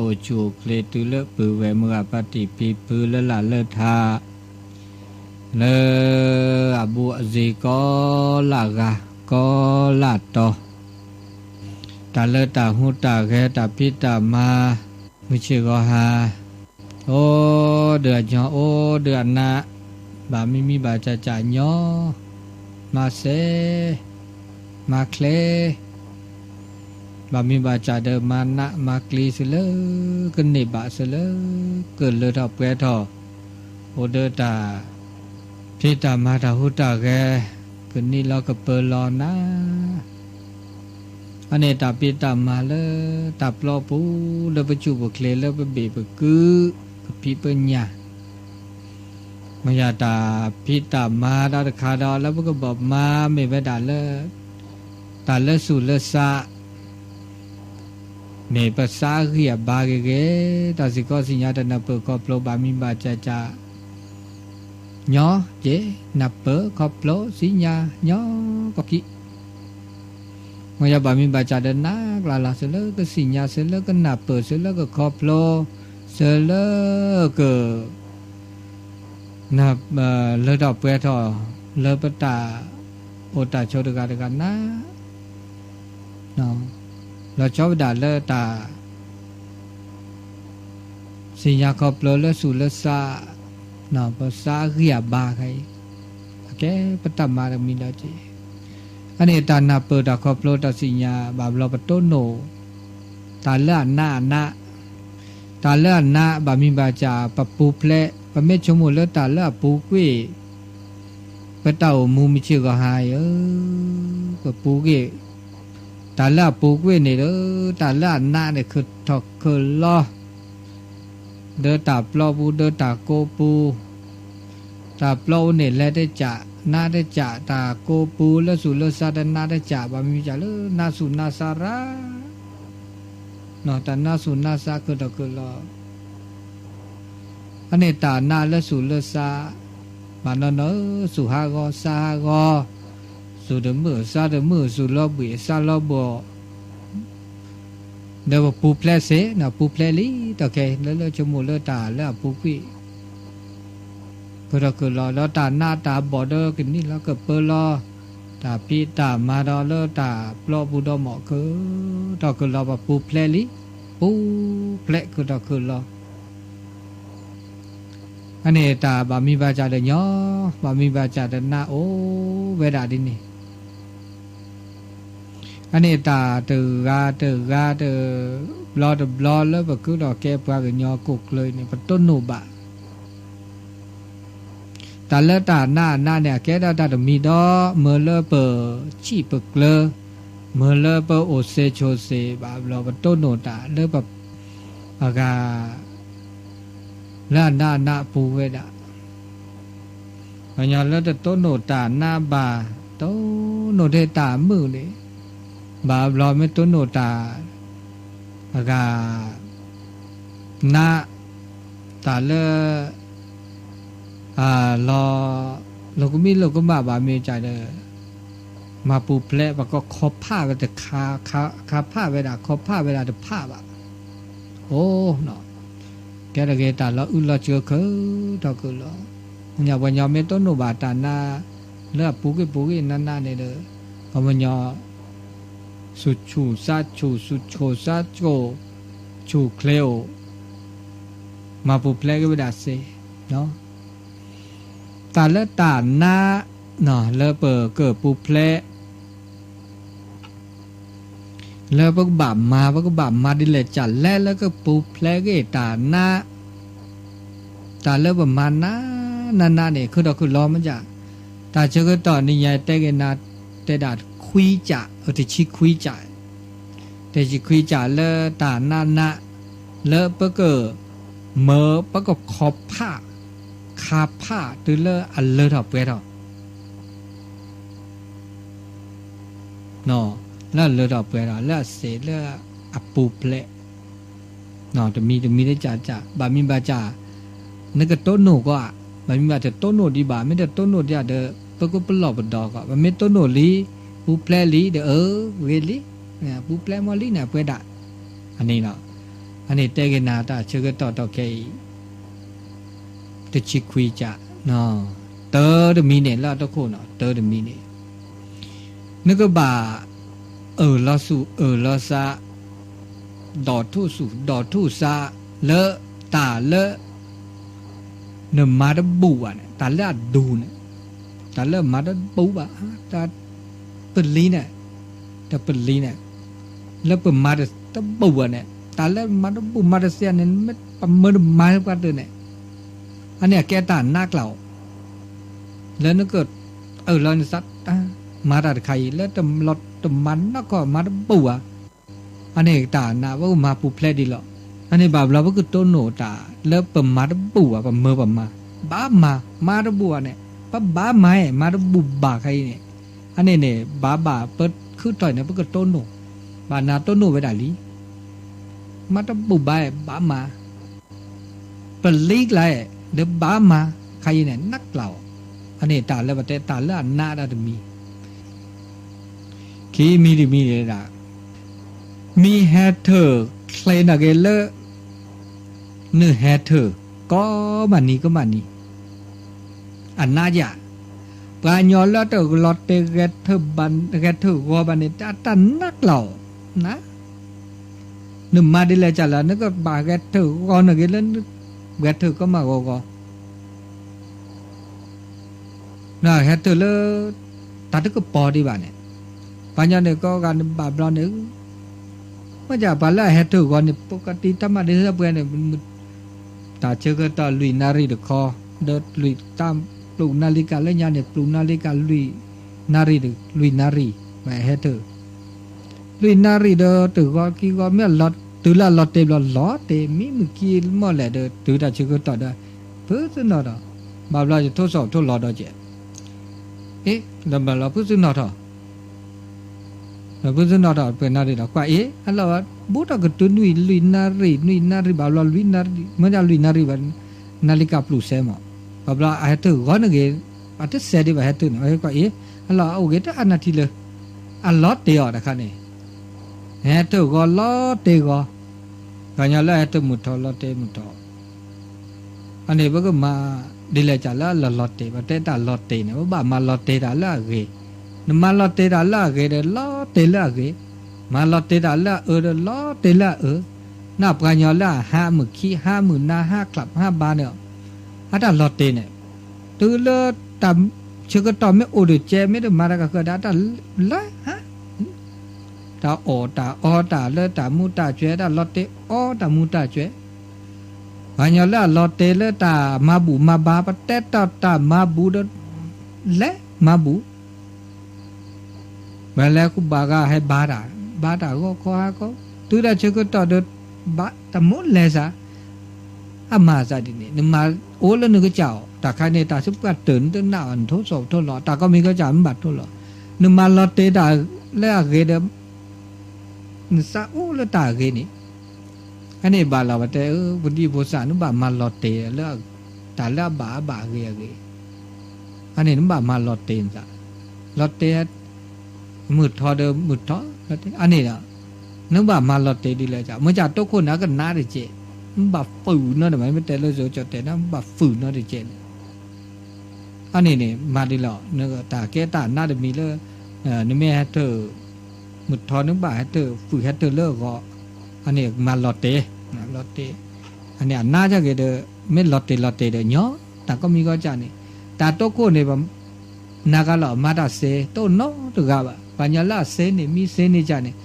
အိၣ်ဆူၣ်အိၣ်ချ့တုၤလၢပုၢ်ဝဲၢ်မုၢ်ဂၤ ပှၤတံၢ်ဖံဖုလၢလၢ်လၢထး လၢအဘူးအစ့ၤကိးလၢ်ဂၤကိးလၢ်တီၤ, တၢ်လၢတၢ်ဟူးတၢ်ဂဲၤ တၢ်ဖံးတၢ်မၤ မုၢ်ဆ့ၣ်ဂီၤဟါ အိၣ်ဒီးအညီ အိၣ်ဒီးအနး, ဘၣ်မံမံဘၣ်စၢ်စၢ်ညီ, မၤစဲ, မၤချ့, ဘၣ်မံဘၣ်စၢ်ဒီးမၤနးမၤကျံၤ စၢၤလၢကန့ၢ်ဘၣ် စၢၤလၢကလၢထီၣ်ပှဲၤထီၣ်, အိၣ်ဒီးတၢ်ဖံးတၢ်မၤ တၢ်ဟူးတၢ်ဂဲၤ ကန့ၢ်လီၤကပၢၤလီၤနၤ အန့ၣ်တၢ်ဖံးတၢ်မၤလၢတၢ်ပျီပူၤ လၢပဆူၣ်ပချ့ လၢပဘ့ၣ်ပကု ပဖံးပညၣ်, မ့ၢ်ယၤတၢ်ဖံးတၢ်မၤဒီးတခါဒီး လၢပကဘၣ်မၤမ့ၢ်ဝဲဒၣ်လၢ တၢ်လၢဆူၣ်လၢစး မ့ၢ်ပသးအဂံၢ်အဘါဂ့ၤဂ့ၤ, တၢ်စ့ၢ်ကီးသ့ၣ်ညါတၢ်နၢ်ပၢၢ်ခီဖျိ ဘၣ်မံဘၣ်စၢ်စၢ် ညီက့ၤ နၢ်ပၢၢ်ခီဖျိသ့ၣ်ညါညီကီၢ်ကံၣ်, မ့ၢ်ယၤဘၣ်မံဘၣ်စၢ်ဒီးနးကျါလီၤ စၢၤလၢကသ့ၣ်ညါ စၢၤလၢကနၢ်ပၢၢ် စၢၤလၢကခီဖျိ စၢၤလၢက နၢ်ပၢၢ်လၢထီၣ်ပှဲၤထီၣ် လၢပတၢ်အိၣ်တၢ်ဆိးတဂၤတဂၤနၤ လီၤဆီဝဲဒၣ်လၢတၢ် သ့ၣ်ညါခီဖျိလၢဆူၣ်လၢစး ပသးအဂံၢ်အဘါခဲအံၤ အကဲပတၢ်မၤတမံၤဒီးက့ၤ, အန့ၣ်တၢ်နၢ်ပၢၢ်တၢ်ခီဖျိတၢ်သ့ၣ်ညါ ဘၣ်ဘျီပတိၢ်နီၣ် တၢ်လၢအနးအနး, တၢ်လၢအနးဘၣ်မံဘၣ်စၢ် ပပူၤဖျဲး, ပမ့ၢ်ဆိကမိၣ်လၢတၢ်လၢအပူၤကွံာ် ပတၢ်အိၣ်မူမုၢ်ဆ့ၣ်ဂီၤဟါအံၤဧၢ, ပပူၤကွံာ်, တၢ်လၢအပူၤကွံာ်န့ၣ်ဒီး တၢ်လၢအနးန့ၣ် ခုၣ်ထီၣ်ခုၣ်လီၤ ဒီးတၢ်ပျီပူၤ ဒီးတၢ်ကိးပူၤ, တၢ်ပျီပူၤန့ၣ် လဲၤတစး နးတစး တၢ်ကိးပူၤလၢဆူၣ်လၢစးတနးတစး ဘၣ်မံဘၣ်စၢ်လၢနးဆူၣ်နးစးရၣ် တၢ်နးဆူၣ်နးစးခုၣ်ထီၣ်ခုၣ်လီၤ အန့ၣ်တၢ်နးလၢဆူၣ်လၢစး, ဘၣ်နီၢ်နီၢ်ဧၢ ဆူၣ်ဟးဂီၤ စးဟးဂီၤ, ဆူၣ်တမုာ် စးတမုာ် ဆူၣ်လီၤဘှံး စးလီၤဘှီး, ဒီးပပူၤဖျဲးစ့ၢ် ပူၤဖျဲးလံ တၢ်ခဲ လၢလၢဆိကမိၣ်လၢတၢ်လၢအပူၤကွံာ် ခုၣ်ထီၣ်ခုၣ်လီၤ ဒီးတၢ်နးတၢ်ဘီၣ်ဒီးကန့ၢ်လီၤကပၢၤလီၤ, တၢ်ဖံးတၢ်မၤဒီးလၢတၢ်ပျီပူၤဒီးမ့ၢ်ခုၣ်ထီၣ်ခုၣ်လီၤ ပပူၤဖျဲးလံ, ပူၤဖျဲးခုၣ်ထီၣ်ခုၣ်လီၤ အန့ၣ်တၢ်ဘၣ်မံဘၣ်စၢ်ဒီးညီ, ဘၣ်မံဘၣ်စၢ်ဒီးနးအိၣ်ဝဲဒၣ်ဒ်န့ၣ်, အန့ၣ်တၢ်တဂၤတဂၤတဘျီတဘျီ လၢပကုဒီးကဲပှၤကညီကိၣ်ကျၢၢ်အံၤန့ၣ် ပတိၢ်နီၣ်ဘၣ် တၢ်လၢတၢ်နးအနးန့ၣ် အကဲဒၣ်တၢ်တမံၤဒီး မ့ၢ်လၢပဆံၣ်ပကျၢၤ, မ့ၢ်လၢပအိၣ်စ့ဆိးစ့ ဘၣ်ဘျီပတိၢ်နီၣ်တၢ်လၢပ အဂၤ လၢအနးအနးအပူၤဝဲဒၣ်, ပှၤကညီလၢတတိၢ်နီၣ်တၢ်နးဘၣ်, တိၢ်နီၣ်ထဲတၢ်မုာ်န့ၣ်, ဘၣ်ဘျီမ့ၢ်တိၢ်နီၣ်တၢ် အဂၤ နး တၢ်လၢ လီၤ လိာ်ကမံလိာ်ကမၣ်ဘၣ်မ့ၢ်ကဒီး မၤပူၤဖျဲး ပှၤကခီဖးဝဲတခါ, ခါဖးဝဲဒၣ် ခီဖးဝဲဒၣ်တဖးဘၣ်, အိၣ် ကဲတဂ့ၤ တၢ်လီၤအုၣ်လီၤစၢၤခုၣ်ထီၣ်ခုၣ်လီၤ, ပှၤကညီမ့ၢ်တိၢ်နီၣ်ဘၣ်တၢ်နး လၢအပူၤကွံာ်ပူၤကွံာ်နးနးန့ၣ်ဒီး ပှၤကညီ ဆူၣ်ဆူၣ်စးဆူၣ် ဆူၣ်ဆူၣ်စးဆူၣ် ဆူၣ်ချ့အိၣ် မၤပူၤဖျဲးက့ၤဝဲဒၣ်စ့ၢ်, တၢ်လၢတၢ်နး လၢပကပူၤဖျဲး လၢပကဘၣ်မၤ ပကဘၣ်မၤဒ်လဲၣ်ကလဲၣ် လၢကပူၤဖျဲးက့ၤတၢ်နး, တၢ်လၢပမၤနးနးနးန့ၣ် ခုၣ်ထီၣ်ခုၣ်လီၤမး, တၢ်ဆၢကတီၢ်နံၤညါတဲက့ၤနၤ တဲဒၣ်ခွံကၠး တဆံခွံကၠး, တဆံခွံကၠးလၢတၢ်နးနး လၢပကမၢ ပကခီဖး ခါဖးတုၤလၢအလၢထီၣ်ပှဲၤထီၣ် လၢအလၢထီၣ်ပှဲၤထီၣ် လၢအစ့ၢ်လၢအပူၤဖျဲး, တမံၤတမံၤတကးကး ဘၣ်မံဘၣ်ကး နကတိၢ်နီၣ်ကီးဧါ, ဘၣ်မံဘၣ်တတိၢ်နီၣ်ဒံးဘၣ်, မ့ၢ်တတိၢ်နီၣ်ဒံးဒီး ပကပလီၢ်ပဒီကီး, ပမ့ၢ်တိၢ်နီၣ်လံ ပူၤဖျဲးလံဒီး အၢ ဂ့ၤလံ, ပူၤဖျဲးမီၢ်လံန့ၣ် အပှဲၤဒၣ်, အန့ၣ်လီၤ. အန့ၣ်တဲက့ၤနၤတၢ်ဆၢကတီၢ်တီခဲအံၤ တဆံခွံကၢ်, တၢတမံၤန့ၣ် လၢအတခိၣ်နီၤ တၢတမံၤန့ၣ် နကဘၣ်အၢၣ်လီၤဆူၣ်အၢၣ်လီၤသး, ဒီးထူၣ်ဆူၣ်ဒီးထူၣ်သး လၢတၢ်လၢ နမၤတဘူၣ်ဘၣ်န့ၣ် တၢ်လၢအဒိၣ်န့ၣ်, တၢ်လၢမၤတဘူၣ်ဘၣ်, တၢ်ပလံၤန့ၣ်, တၢ်ပလံၤန့ၣ်, လၢပမၤတဘူၣ်ဘၣ်န့ၣ် တၢ်လၢမၤတဘူၣ်မၤတသ့န့ၣ် ပမၤတမၤပှၤတၢၢ်န့ၣ်, အန့ၣ်အကဲတၢ်နးကျၢ်အီၤ, လၢနကအၢၣ်လီၤနသး မၤတၢ်တခါအံၤ လၢတမၤနီၢ်ကီၢ်မၤတဘူၣ်ဘၣ် အန့ၣ်တၢ်နး ပကမၤပူၤဖျဲးဒံးလီၤ. အန့ၣ်ဘၣ်ဘျီပကတိၢ်နီၣ်တၢ်လၢပမၤတဘူၣ်ဘၣ် ပမၤပမၤ, ဘၣ်မၤ, မၤတဘူၣ်ဘၣ်န့ၣ် ပဘၣ်မၤ မၤတဘူၣ်ဘၣ်ခါအံၤန့ၣ်, အန့ၣ်န့ၣ် ဘၣ်ဘၣ်ပခုထီၣ်န့ၣ် ပကတိၢ်နီၣ်, ဘၣ်နၤတိၢ်နီၣ်ဝဲဒၣ်လံ မၤတဘူၣ်ဘၣ် ဘၣ်မၤ, ပလံၤကျါ ဒီးဘၣ်မၤ, ခါအံၤန့ၣ် နးကျၢ်အီၤ, အန့ၣ်တၢ်လၢပတဲတၢ်လၢအနးဒၣ်တမံၤ, ခံမံၤတမံၤဒၣ်, မ့ၢ်ဟဲထၢၣ်ချ့နီၣ်က့ၤလၢ နဟဲထၢၣ် ကိးမုၢ်နံၤကိးမုၢ်နံၤ, အနးယၢ်, ပှၤကညီလၢတလီၤတဲာ်ဂဲၤထၢၣ်ဂီၤဘၣ်န့ၣ် တၢ်နးကျၢ်အီၤ, န နမၤဒ်လဲၣ်ကလဲၣ် နကဘၣ်ဂဲၤထၢၣ်ဂီၤနီၣ်က့ၤလၢ ဂဲၤထၢၣ်ကိးမုၢ်ဂီၤဂီၤ နဟဲထၢၣ်လၢ တၢ်တကပီၤဒံးဘၣ်န့ၣ်, ပှၤကညီန့ၣ် ကိးဂၤန့ၣ်ဘၣ်ဘျီန့ၣ်, မ့ၢ်ဒ်ပှၤလၢအဟဲထၢၣ်ဂီၤန့ၣ် ပကတံၤတၢ်မၤဒ်သိးပှဲၤန့ၣ်, တၢ်ဆၢကတီၢ်လွံၢ်နၣ်ရံၣ်တခီ, ဒီးလွံၢ်တၢ်ပျူၤနၣ်ရံၣ်ကၤလၢညါန့ၣ် ပျူၤနၣ်ရံၣ်ကၤလွံၢ်နၣ်ရံၣ်, လွံၢ်နၣ်ရံၣ်, မ့ၢ်ဟဲထၢၣ် လွံၢ်နၣ်ရံၣ်ဒီးတဂီၤခံဂီၤ မ့ၢ်အလီၤတုၤလၢအလီၤတဲာ်ဘျီလီၤတဲာ် မ့ၢ်မုၢ်ခံမီၢ်လဲၣ်ဒီး တုၤတၢ်ဆၢကတီၢ်ဒီး ဖုသ့ၣ်နီၣ်ထီၣ်, ဘၣ်ဘျီယထိၣ်စီၣ်ထိၣ်လီၤဒီးကဲး, အ့ လၢဘၣ်လီၤဖုသ့ၣ်နီၣ်ထီၣ်, ဖုသ့ၣ်နီၣ်ထီၣ်ပှဲၤနၣ်ရံၣ်ဒီး ကွၢ်အ့ အလီၤ ဘူးထီၣ်ကတုၤနွံ လွံၢ်နၣ်ရံၣ် နွံနၣ်ရံၣ် ဘၣ်ဘျီလွံၢ်နၣ်ရံၣ် မ့ၢ်ဒၣ်လွံၢ်နၣ်ရံၣ်ဘၣ်, နၣ်ရံၣ်ကၤပျူၤစဲမး, ဘၣ်ဘျီအဟဲထၢၣ်ဂီၤန့ၣ်ဂ့ၤ, အတစဲးဒံးဘၣ်ဟဲထၢၣ်န့ၣ် ကွၢ်အ့ အလီၤအိၣ်ဂ့ၤတၢ်အနၢ်ထံလၢ အလီၤတဲာ်အီၤတခါန့ၣ်, ဟဲထၢၣ်ဂီၤလီၤတဲာ်ဂီၤ, ပှၤကညီလၢအဟဲထၢၣ်မုၢ်ထီၣ်လီၤတဲာ်မုၢ်ထီၣ် အန့ၣ်ပကမၤဒ်လဲၣ်ကလဲၣ်လၢအလီၤလီၤတဲာ် ပတဲတၢ်လီၤတဲာ်န့ၣ် ပဘၣ်မၤလီၤတဲာ်တၢ်လၢအဂ့ၤ, နမၤလီၤတဲာ်တၢ်လၢအဂ့ၤဒီးလီၤတဲာ်လၢအဂ့ၤ, မၤလီၤတဲာ်တၢ်လၢအအၢဒီးလီၤတဲာ်လၢအအၢ, နပှၤကညီလၢအဟးမုၢ်ခံ ဟးမုၢ်နၤ ဟးချၢပ် ဟးဘါန့ၣ်, အတၢ်လီၤတဲာ်န့ၣ်, တုၤလၢတၢ်ဆၢကတီၢ်မ့ၢ်အိၣ်ဒီးကဲ မ့ၢ်တမၤတၢ်ကဃၢၤဒီး တၢ်လၢဟး တၢ်အီၣ်တၢ်အီတၢ်လၢတၢ်မူတၢ်ကွဲး တၢ်လီၤတဲာ်အီတၢ်မူတၢ်ကွဲး, ပှၤကညီလၢအလီၤတဲာ်လၢတၢ်မၤဘူၣ်မၤဘါ ပတဲတၢ်တၢ်မၤဘူၣ်ဒီး လဲၤမၤဘူၣ်, မ့ၢ်လဲၤဃုဘၣ်ဂၤဟဲဘါတၢ်, ဘါတၢ်ဂီၤခီဟးခီ, တုၤတၢ်ဆၢကတီၢ်ဒီး ဘၣ်တၢ်မူလဲၤစး အမၤသးဒ်န့ၣ် နမၤအိၣ်လၢနကစၢ်အီၤ တၢ်ခါန့ၣ် တၢ်ဆူပှၢ်တၢၢ်နတနာ်အီၤ နထိၣ်စီၣ်ထိၣ်လီၤ တၢ်ကိးမံၤကိးကၢ်မ့ၢ်ဘၣ်ထိၣ်လီၤ, နမၤလီၤတဲာ်တၢ်လၢအဂ့ၤဒီး နသးအိၣ်လၢတၢ်အဂ့ၤန့ၣ်, အန့ၣ်ဘၣ်လီၤပတဲ ပဒံဖိသၣ် နဘၣ်မၤလီၤတဲာ်လၢ တၢ်လၢအဘၣ်အဘၣ်အဂ့ၤအဂ့ၤ, အန့ၣ်နဘၣ်မၤလီၤတဲာ်နသး, လီၤတဲာ် မုၢ်ထီၣ်ဒီးမုၢ်ထီၣ်, အန့ၣ်ဒီး နဘၣ်မၤလီၤတဲာ်ဒ်လဲၣ်, မ့ၢ်ကတိခိၣ်နၤကနၣ်တကဲး, နဘၣ်ဖုၣ်နီတမံၤ မ့ၢ်တဲလၢစိၤကၠီၣ်တဲာ်နၤ နဘၣ်ဖုၣ်နီတကဲးန့ၣ်, အန့ၣ်န့ၣ် မၤဒ်လဲၣ်, တၢ်ကဲတၢ်နးတမံၤလၢ နမ့ၢ်ဟဲထၢၣ် မုၢ်ထီၣ်နဘၣ်ဟဲထၢၣ် ဖုၣ်ဟဲထၢၣ်လၢအဂီၢ်, အန့ၣ်မၤလီၤတဲာ်, လီၤတဲာ်, အန့ၣ်အနးက့ၤဒီး မ့ၢ်လီၤတဲာ်လီၤတဲာ်ဒီးညီ တၢ်ကိးမံၤကိးကၢ်န့ၣ်, တၢ်တိခိၣ်န့ၣ် နၤဂၤလီၤ မၤတၢ်စဲး တအိၣ်နီတဂၤဘၣ်, ပှၤကညီလၢအစဲးန့ၣ် မ့ၢ်စဲးန့ၣ်ကၢ်န့ၣ်,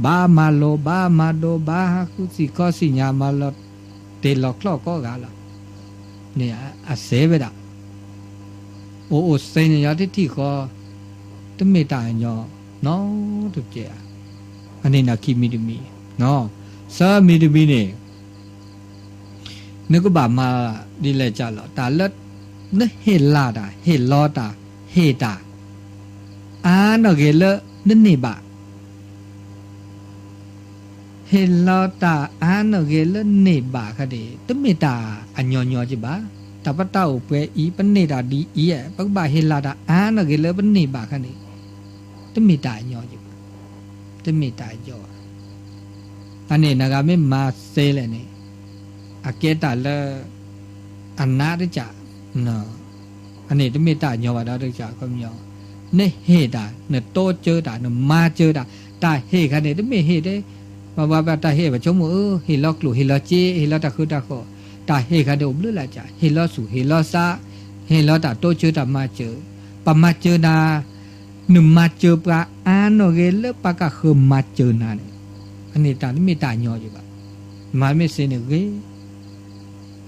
ဘၣ်မၤလိၤ ဘၣ်မၤဒိ ဘၣ်ဟးဃုသ့ၣ်ခီသ့ၣ်ညါ မၤလီၤတဲာ်လီၤကျိာ်ကိးဂၤလီၤ, န့ၣ်အစဲးဝဲဒၣ် အိၣ်အိၣ်စဲးညီညီတထံၣ်ဃီ, တမ့ၢ်တၢ်အညီနီတကဲးဧါ, အန့ၣ်နခံမံၤတမံၤ, သၢမံၤတမံၤန့ၣ် နကဘၣ်မၤဒ်လဲၣ်ကလဲၣ် တၢ်လၢ နဟ့ၣ်လီၤတၢ် ဟ့ၣ်လီၤတၢ် ဟ့ၣ်တၢ် အါနီၣ်ဂ့ၤလၢနန့ၢ်ဘၣ် ဟ့ၣ်လီၤတၢ်အါနီၣ်ဂ့ၤလၢန့ၢ်ဘၣ်ခါန့ၣ် တမ့ၢ်တၢ်အညီညီက့ဘၣ်. တၢ်ပတၢ်အိၣ်ပှဲၤအံၤ ပန့ၢ်တၢ်ဒ်အံၤ ပကဘၣ်ဟ့ၣ်လီၤတၢ်အါနီၣ်ဂ့ၤလၢပန့ၢ်ဘၣ်ခါန့ၣ် တမ့ၢ်တၢ်အညီက့ဘၣ်. တမ့ၢ်တၢ်အညီဘၣ်. အန့ၣ် နဂၤမ့ၢ်မၤစ့လဲၣ်န့ၣ် အကဲတၢ်လၢ အနးတကး, အန့ၣ်တမ့ၢ်တၢ်ညီဘၣ်ဒီးတကးခီပညီ, နဟ့ၣ်တၢ် နတိစၢၤတၢ် နမၤစၢၤတၢ်, တၢ်ဟ့ၣ်ခါန့ၣ် တမ့ၢ်ဟ့ၣ်ဒ် ပှၤဘၣ်တၢ်ဟ့ၣ်ပဆိကမိၣ်အၢ ဟ့ၣ်လီၤကျိၣ်ဟ့ၣ်လီၤစ့ ဟ့ၣ်လီၤတၢ်ဃုတၢ်ဃီၣ်, တၢ်ဟ့ၣ်ခါန့ၣ်အိၣ်ဘျုးလၢ်ကး ဟ့ၣ်လီၤဆူၣ်ဟ့ၣ်လီၤစး, ဟ့ၣ်လီၤတၢ်တိစၢၤတၢ်မၤစၢၤ, ပမၤစၢၤနၤ နမၤစၢၤပှၤအါနီၢ်ဂ့ၤလၢပှၤကဃၢၤမၤစၢၤနၤန့ၣ်, အန့ၣ်တၢ်တမ့ၢ်တၢ်ညီယဘၣ်, မၤမ့ၢ်စ့န့ၣ်ဂ့ၤ,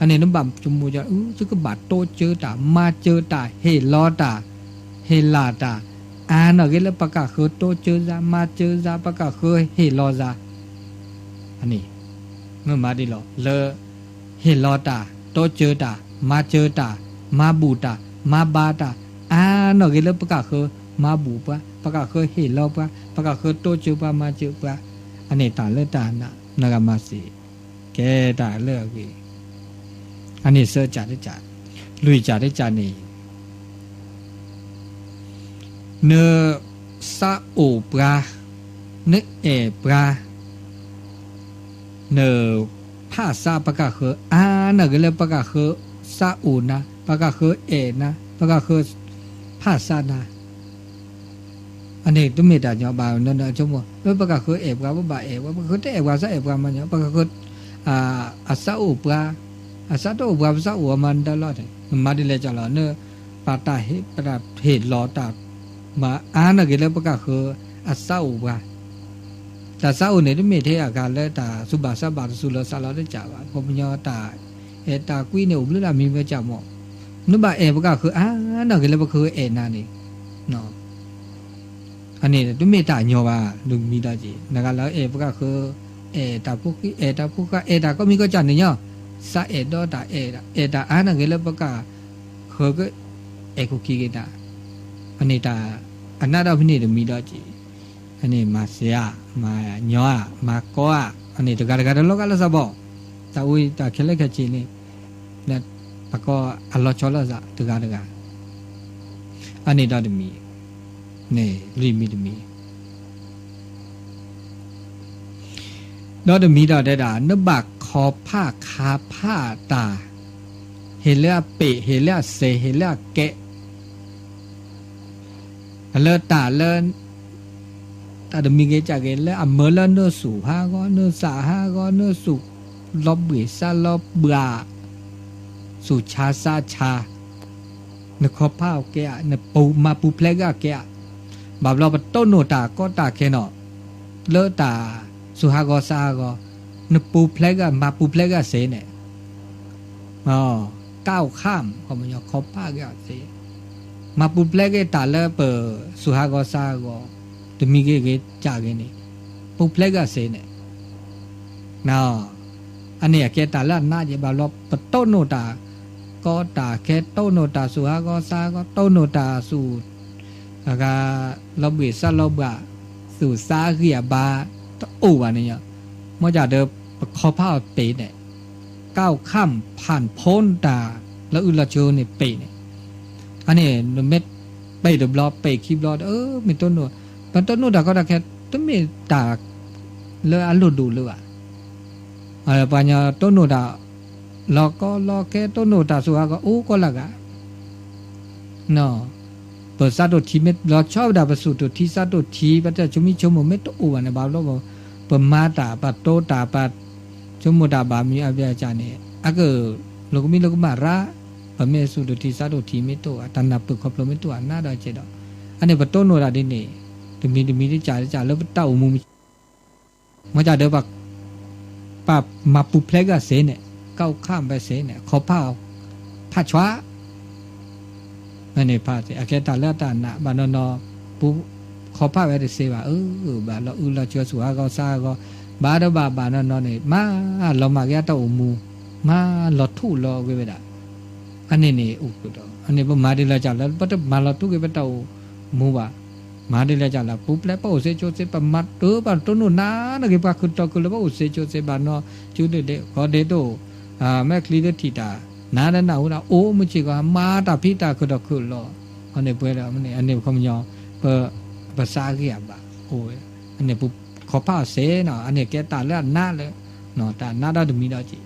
အန့ၣ်နဘၣ်ဆိကမိၣ် ယကဘၣ်တိစၢၤတၢ် မၤစၢၤတၢ် ဟ့ၣ်လီၤတၢ် ဟ့ၣ်လီၤတၢ် အါနီၢ်ဂ့ၤလၢပှၤကဃၢၤတိစၢၤစါ မၤစၢၤစါ ပှၤကဃၢၤဟ့ၣ်လီၤစါ, အန့ၣ် မ့ၢ်မၤဒ်လီၤ လၢ ဟ့ၣ်လီၤတၢ် တိစၢၤတၢ် မၤစၢၤတၢ် မၤဘူၣ်တၢ် မၤဘါတၢ် အါနီၢ်ဂ့ၤလၢပှၤကဃၢၤမၤဘူၣ်ပှၤ ပှၤကဃၢၤဟ့ၣ်လီၤပှၤ ပှၤကဃၢၤတိစၢၤပှၤမၤစၢၤပှၤ, အန့ၣ်တၢ်လၢတၢ်နး နဂၤမၤစ့ ကဲတၢ်လၢအဂ့ၤ, အန့ၣ်စၢကးတကး, လွံၢ်ကးတကးန့ၣ် န စးအိၣ်ပှၤ, နအဲၣ်ပှၤ, န ဖးစးပှၤကဃၢၤ အါနီၢ်ဂ့ၤလၢပှၤကဃၢၤ စးအိၣ်နၤ ပှၤကဃၢၤအဲၣ်နၤ ပှၤကဃၢၤ ဖးစးနၤ, အန့ၣ်တမ့ၢ်တၢ်ညီဘၣ် နဆိကမိၣ် ပှၤကဃၢၤအဲၣ်ပှၤ ပဘၣ်အဲၣ်ပှၤ ပှၤကဃၢၤတအဲၣ်ပှၤ စးအဲၣ်ပှၤမၤညီ ပှၤကဃၢၤ အစးအိၣ်ပှၤ, အစးတအိၣ်ပှၤ ပစးအိၣ်အမၤနတၢ်လီၤန့ၣ် မၤဒ်လဲၣ်ကလီၤ န ပှၤတၢ်ဟ့ၣ် ပတၢ်ဟ့ၣ်လီၤတၢ် မၤအါနီၢ်ဂ့ၤလၢပှၤကဃၢၤ အစးအိၣ်ပှၤ, တၢ်စးအိၣ်န့ၣ် တမ့ၢ်ထဲအဂၤလၢတၢ်စူၢ်ဘၣ်စးဘၣ်တစူၢ်လီၤစးလီၤတကးဘၣ် ခီပညီတၢ် အဲၣ်တၢ်ကွံန့ၣ်အိၣ်ဘျုးလၢမံၤမ့ၢ်ကၢ်မီၢ်, နဘၣ်အဲၣ်ပှၤကဃၢၤအါနီၢ်ဂ့ၤလၢပှၤကဃၢၤအဲၣ်နၤန့ၣ် အန့ၣ်တမ့ၢ်တၢ်ညီဘၣ် ဒ်မံၤဒီးက့ၤ နဂၤလၢအဲၣ်ပှၤကဃၢၤ အဲၣ်တၢ်ဖိဃံ အဲၣ်တၢ်ဖိဃါ အဲၣ်တၢ်ကိးမံၤကိးကၢ်န့ၣ်ညီ စးအဲၣ်ဒီးတၢ်အဲၣ် အဲၣ်တၢ်အါနီၢ်ဂ့ၤလၢပှၤကဃၢၤက အဲၣ်ခိၣ်ခံက့ၤနၤ, အန့ၣ်တၢ် အနးဒီးဖဲန့ၣ်တမံၤဒီးက့ၤ အန့ၣ်မၤစ့ဧါ မၤညီဧါ မၤကီဧါ အန့ၣ်တဂၤတဂၤတလီၤဂာ်လၢစးဘီၣ်, တၢ်အူတၢ်ခဲလၢာ်ခဲဆ့န့ၣ် ပှၤကီအလီၤဆီလၢစးတဂၤတဂၤ, အန့ၣ်ဒီးတမံၤ န့ၣ်လွံၢ်မံၤတမံၤ ဒီးတမံၤဒီးတဲဒၣ် နဘၣ်ခီဖးခါဖးတၢ် ဟ့ၣ်လၢအပ့ၤ ဟ့ၣ်လၢအစ့ ဟ့ၣ်လၢအကဲး လၢတၢ်လၢ တၢ်တမံၤဂ့ၤကၢ်ဂ့ၤ လၢအမၢလၢနဆူၣ်ဟးဂီၤ နစးဟးဂီၤ နဆူၣ်လီၤဘှံးစးလီၤဘှး ဆူၣ်ဆါစးဆါ နခီဖးအီၤကဲဧါ နမၤပူၤဖျဲးဂ့ၤအကဲဧါ, ဘၣ်ဘျီပတိၢ်နီၣ်တၢ်ကီတၢ်ခဲနီၤ လၢတၢ်ဆူၣ်ဟးဂီၤစးဟးဂီၤ နပူၤဖျဲးဂ့ၤ မၤပူၤဖျဲးဂ့ၤအစ့န့ၣ် ကၢ်အိၣ်ခၣ် ခီပညီခီဖးဂ့ၤအစ့ မၤပူၤဖျဲးဂ့ၤတၢ်လၢပဆူၣ်ဟးဂီၤစးဟးဂီၤ တမံၤဂ့ၤဂ့ၤကၢ်ဂ့ၤန့ၣ် ပူၤဖျဲးဂ့ၤအစ့န့ၣ် အန့ၣ်အကဲတၢ်လၢအနးယဲ ဘၣ်ဘျီပတိၢ်နီၣ်တၢ် ကီတၢ်ခဲ တိၢ်နီၣ်တၢ်ဆူၣ်ဟးဂီၤစးဟးဂီၤ တိၢ်နီၣ်တၢ်ဆူၣ် အဂၤ လီၤဘှံးစးလီၤဘှး သူၣ်စးအဂံၢ်အဘါ တအိၣ်ဘၣ်န့ၣ်ညီ မ့ၢ်ကၢ်ဒီး ပခီဖးအီၤပ့ၤန့ၣ် ကၢ်အိၣ်ခၣ်ဖၣ်ဖိတၢ် လၢအုၣ်လီၤဆိန့ၣ်ပ့ၤန့ၣ် အန့ၣ် နမ့ၢ်ပ့ၤတဘျီ ပ့ၤခံဘျီ မ့ၢ်တိၢ်နီၣ် ပတိၢ်နီၣ်တၢ်ကီတၢ်ခဲ တမ့ၢ်တၢ်လၢအလိၣ်ဒိၣ်လၢၤဘၣ် ပှၤညီတိၢ်နီၣ်တၢ် လီၤကီလီၤခဲ တိၢ်နီၣ်တၢ်ဆူၣ်ဟးဂီၤ အိၣ်ကီလၢဂၤ ပစးတိၢ်ထံမ့ၢ်လီၤဆီဝဲဒၣ် ပဆူၣ်တိၢ်ထံစးတိၢ်ထံ ပတၢ်ဆိမိၣ်ဆိကမိၣ်မ့ၢ်တအိၣ်ဘၣ်န့ၣ် ဘၣ်ဘျီ ပမၤတၢ် ပတိၢ်တၢ် ပဆိကမိၣ်တၢ်ဘၣ်မံၤအဘၣ်စၢ်န့ၣ် အက လိာ်ကမံလိာ်ကမၣ်ရၣ် ပမ့ၢ်ဆူၣ်တိၢ်ထံစးတိၢ်ထံမ့ၢ်တအိၣ်ဘၣ် တၢ်နၢ်ပၢၢ်ခီဖျိမ့ၢ်တအိၣ်ဘၣ် နးဒီးကဲဒီး အန့ၣ်ပတိၢ်နီၣ်တၢ်ဒ်န့ၣ် တမံၤတမံၤတကးတကးလၢပတၢ်အိၣ်မူ မ့ၢ်ကၢ်ဒီး ပမၤပူၤဖျဲးဂ့ၤအစ့န့ၣ် ကၢ်အိၣ်ခၣ်ဘၣ်စ့န့ၣ် ခီဖးအီၤ ဖးဆွါ န့ၣ်ဖးစ့ အကဲတၢ်လၢတၢ်နး ဘၣ်နီၢ်နီၢ် ပူၤခီဖးဝဲတစ့ဘၣ် အၢ ဘၣ်လီၤအုၣ်လီၤဆိဆူၣ်ဟးဂီၤစးဟးဂီၤ ဘၣ်ဒီးဘၣ်ဘၣ်နီၢ်နီၢ်န့ၣ် မၤလီၤမၢ်က့ၤအတၢ်အိၣ်မူ မၤလီၤထူလီၤဂ့ၤဝဲဒၣ် အန့ၣ်န့ၣ်အိၣ်ကဒီး အန့ၣ်ပမၤဒ်လဲၣ်ကၢ်လၢ ပတမၤလီၤထူက့ၤပတၢ်အိၣ်မူဘၣ် မၤဒ်လဲၣ်ကၢ်လၢ ပူၤဖျဲးပအိၣ်စ့ဆိစ့ ပမၤတၢ်ပတိၢ်နီၣ်နၤ နဂ့ၤပှၤခုၣ်တီခုၣ်လၢပအိၣ်စ့ဆိစ့ ဘၣ်နီၢ် ကၠူဒ့ၣ်ဒ့ၣ် ကီဒ့ၣ်တအိၣ် မဲာ်ချံတထံၣ်တၢ် နၤဒီးနၢ်ဟူဒီး အိၣ်မုၢ်ဆ့ၣ်ကီး မၤတၢ်ဖံးတၢ်ခုၣ်တီခုၣ်လီၤ အန့ၣ်ပှဲၤဒီး အန့ၣ်ခီပညီ ပ ပစးဂ့ၤအဘၣ် အိၣ်ဝဲ အန့ၣ်ပူၤ ခီဖးအီၤစ့ၢ်နီၤ, အန့ၣ်ကဲတၢ်လၢအနးလၢ တၢ်နးဒီတမံၤဒီးက့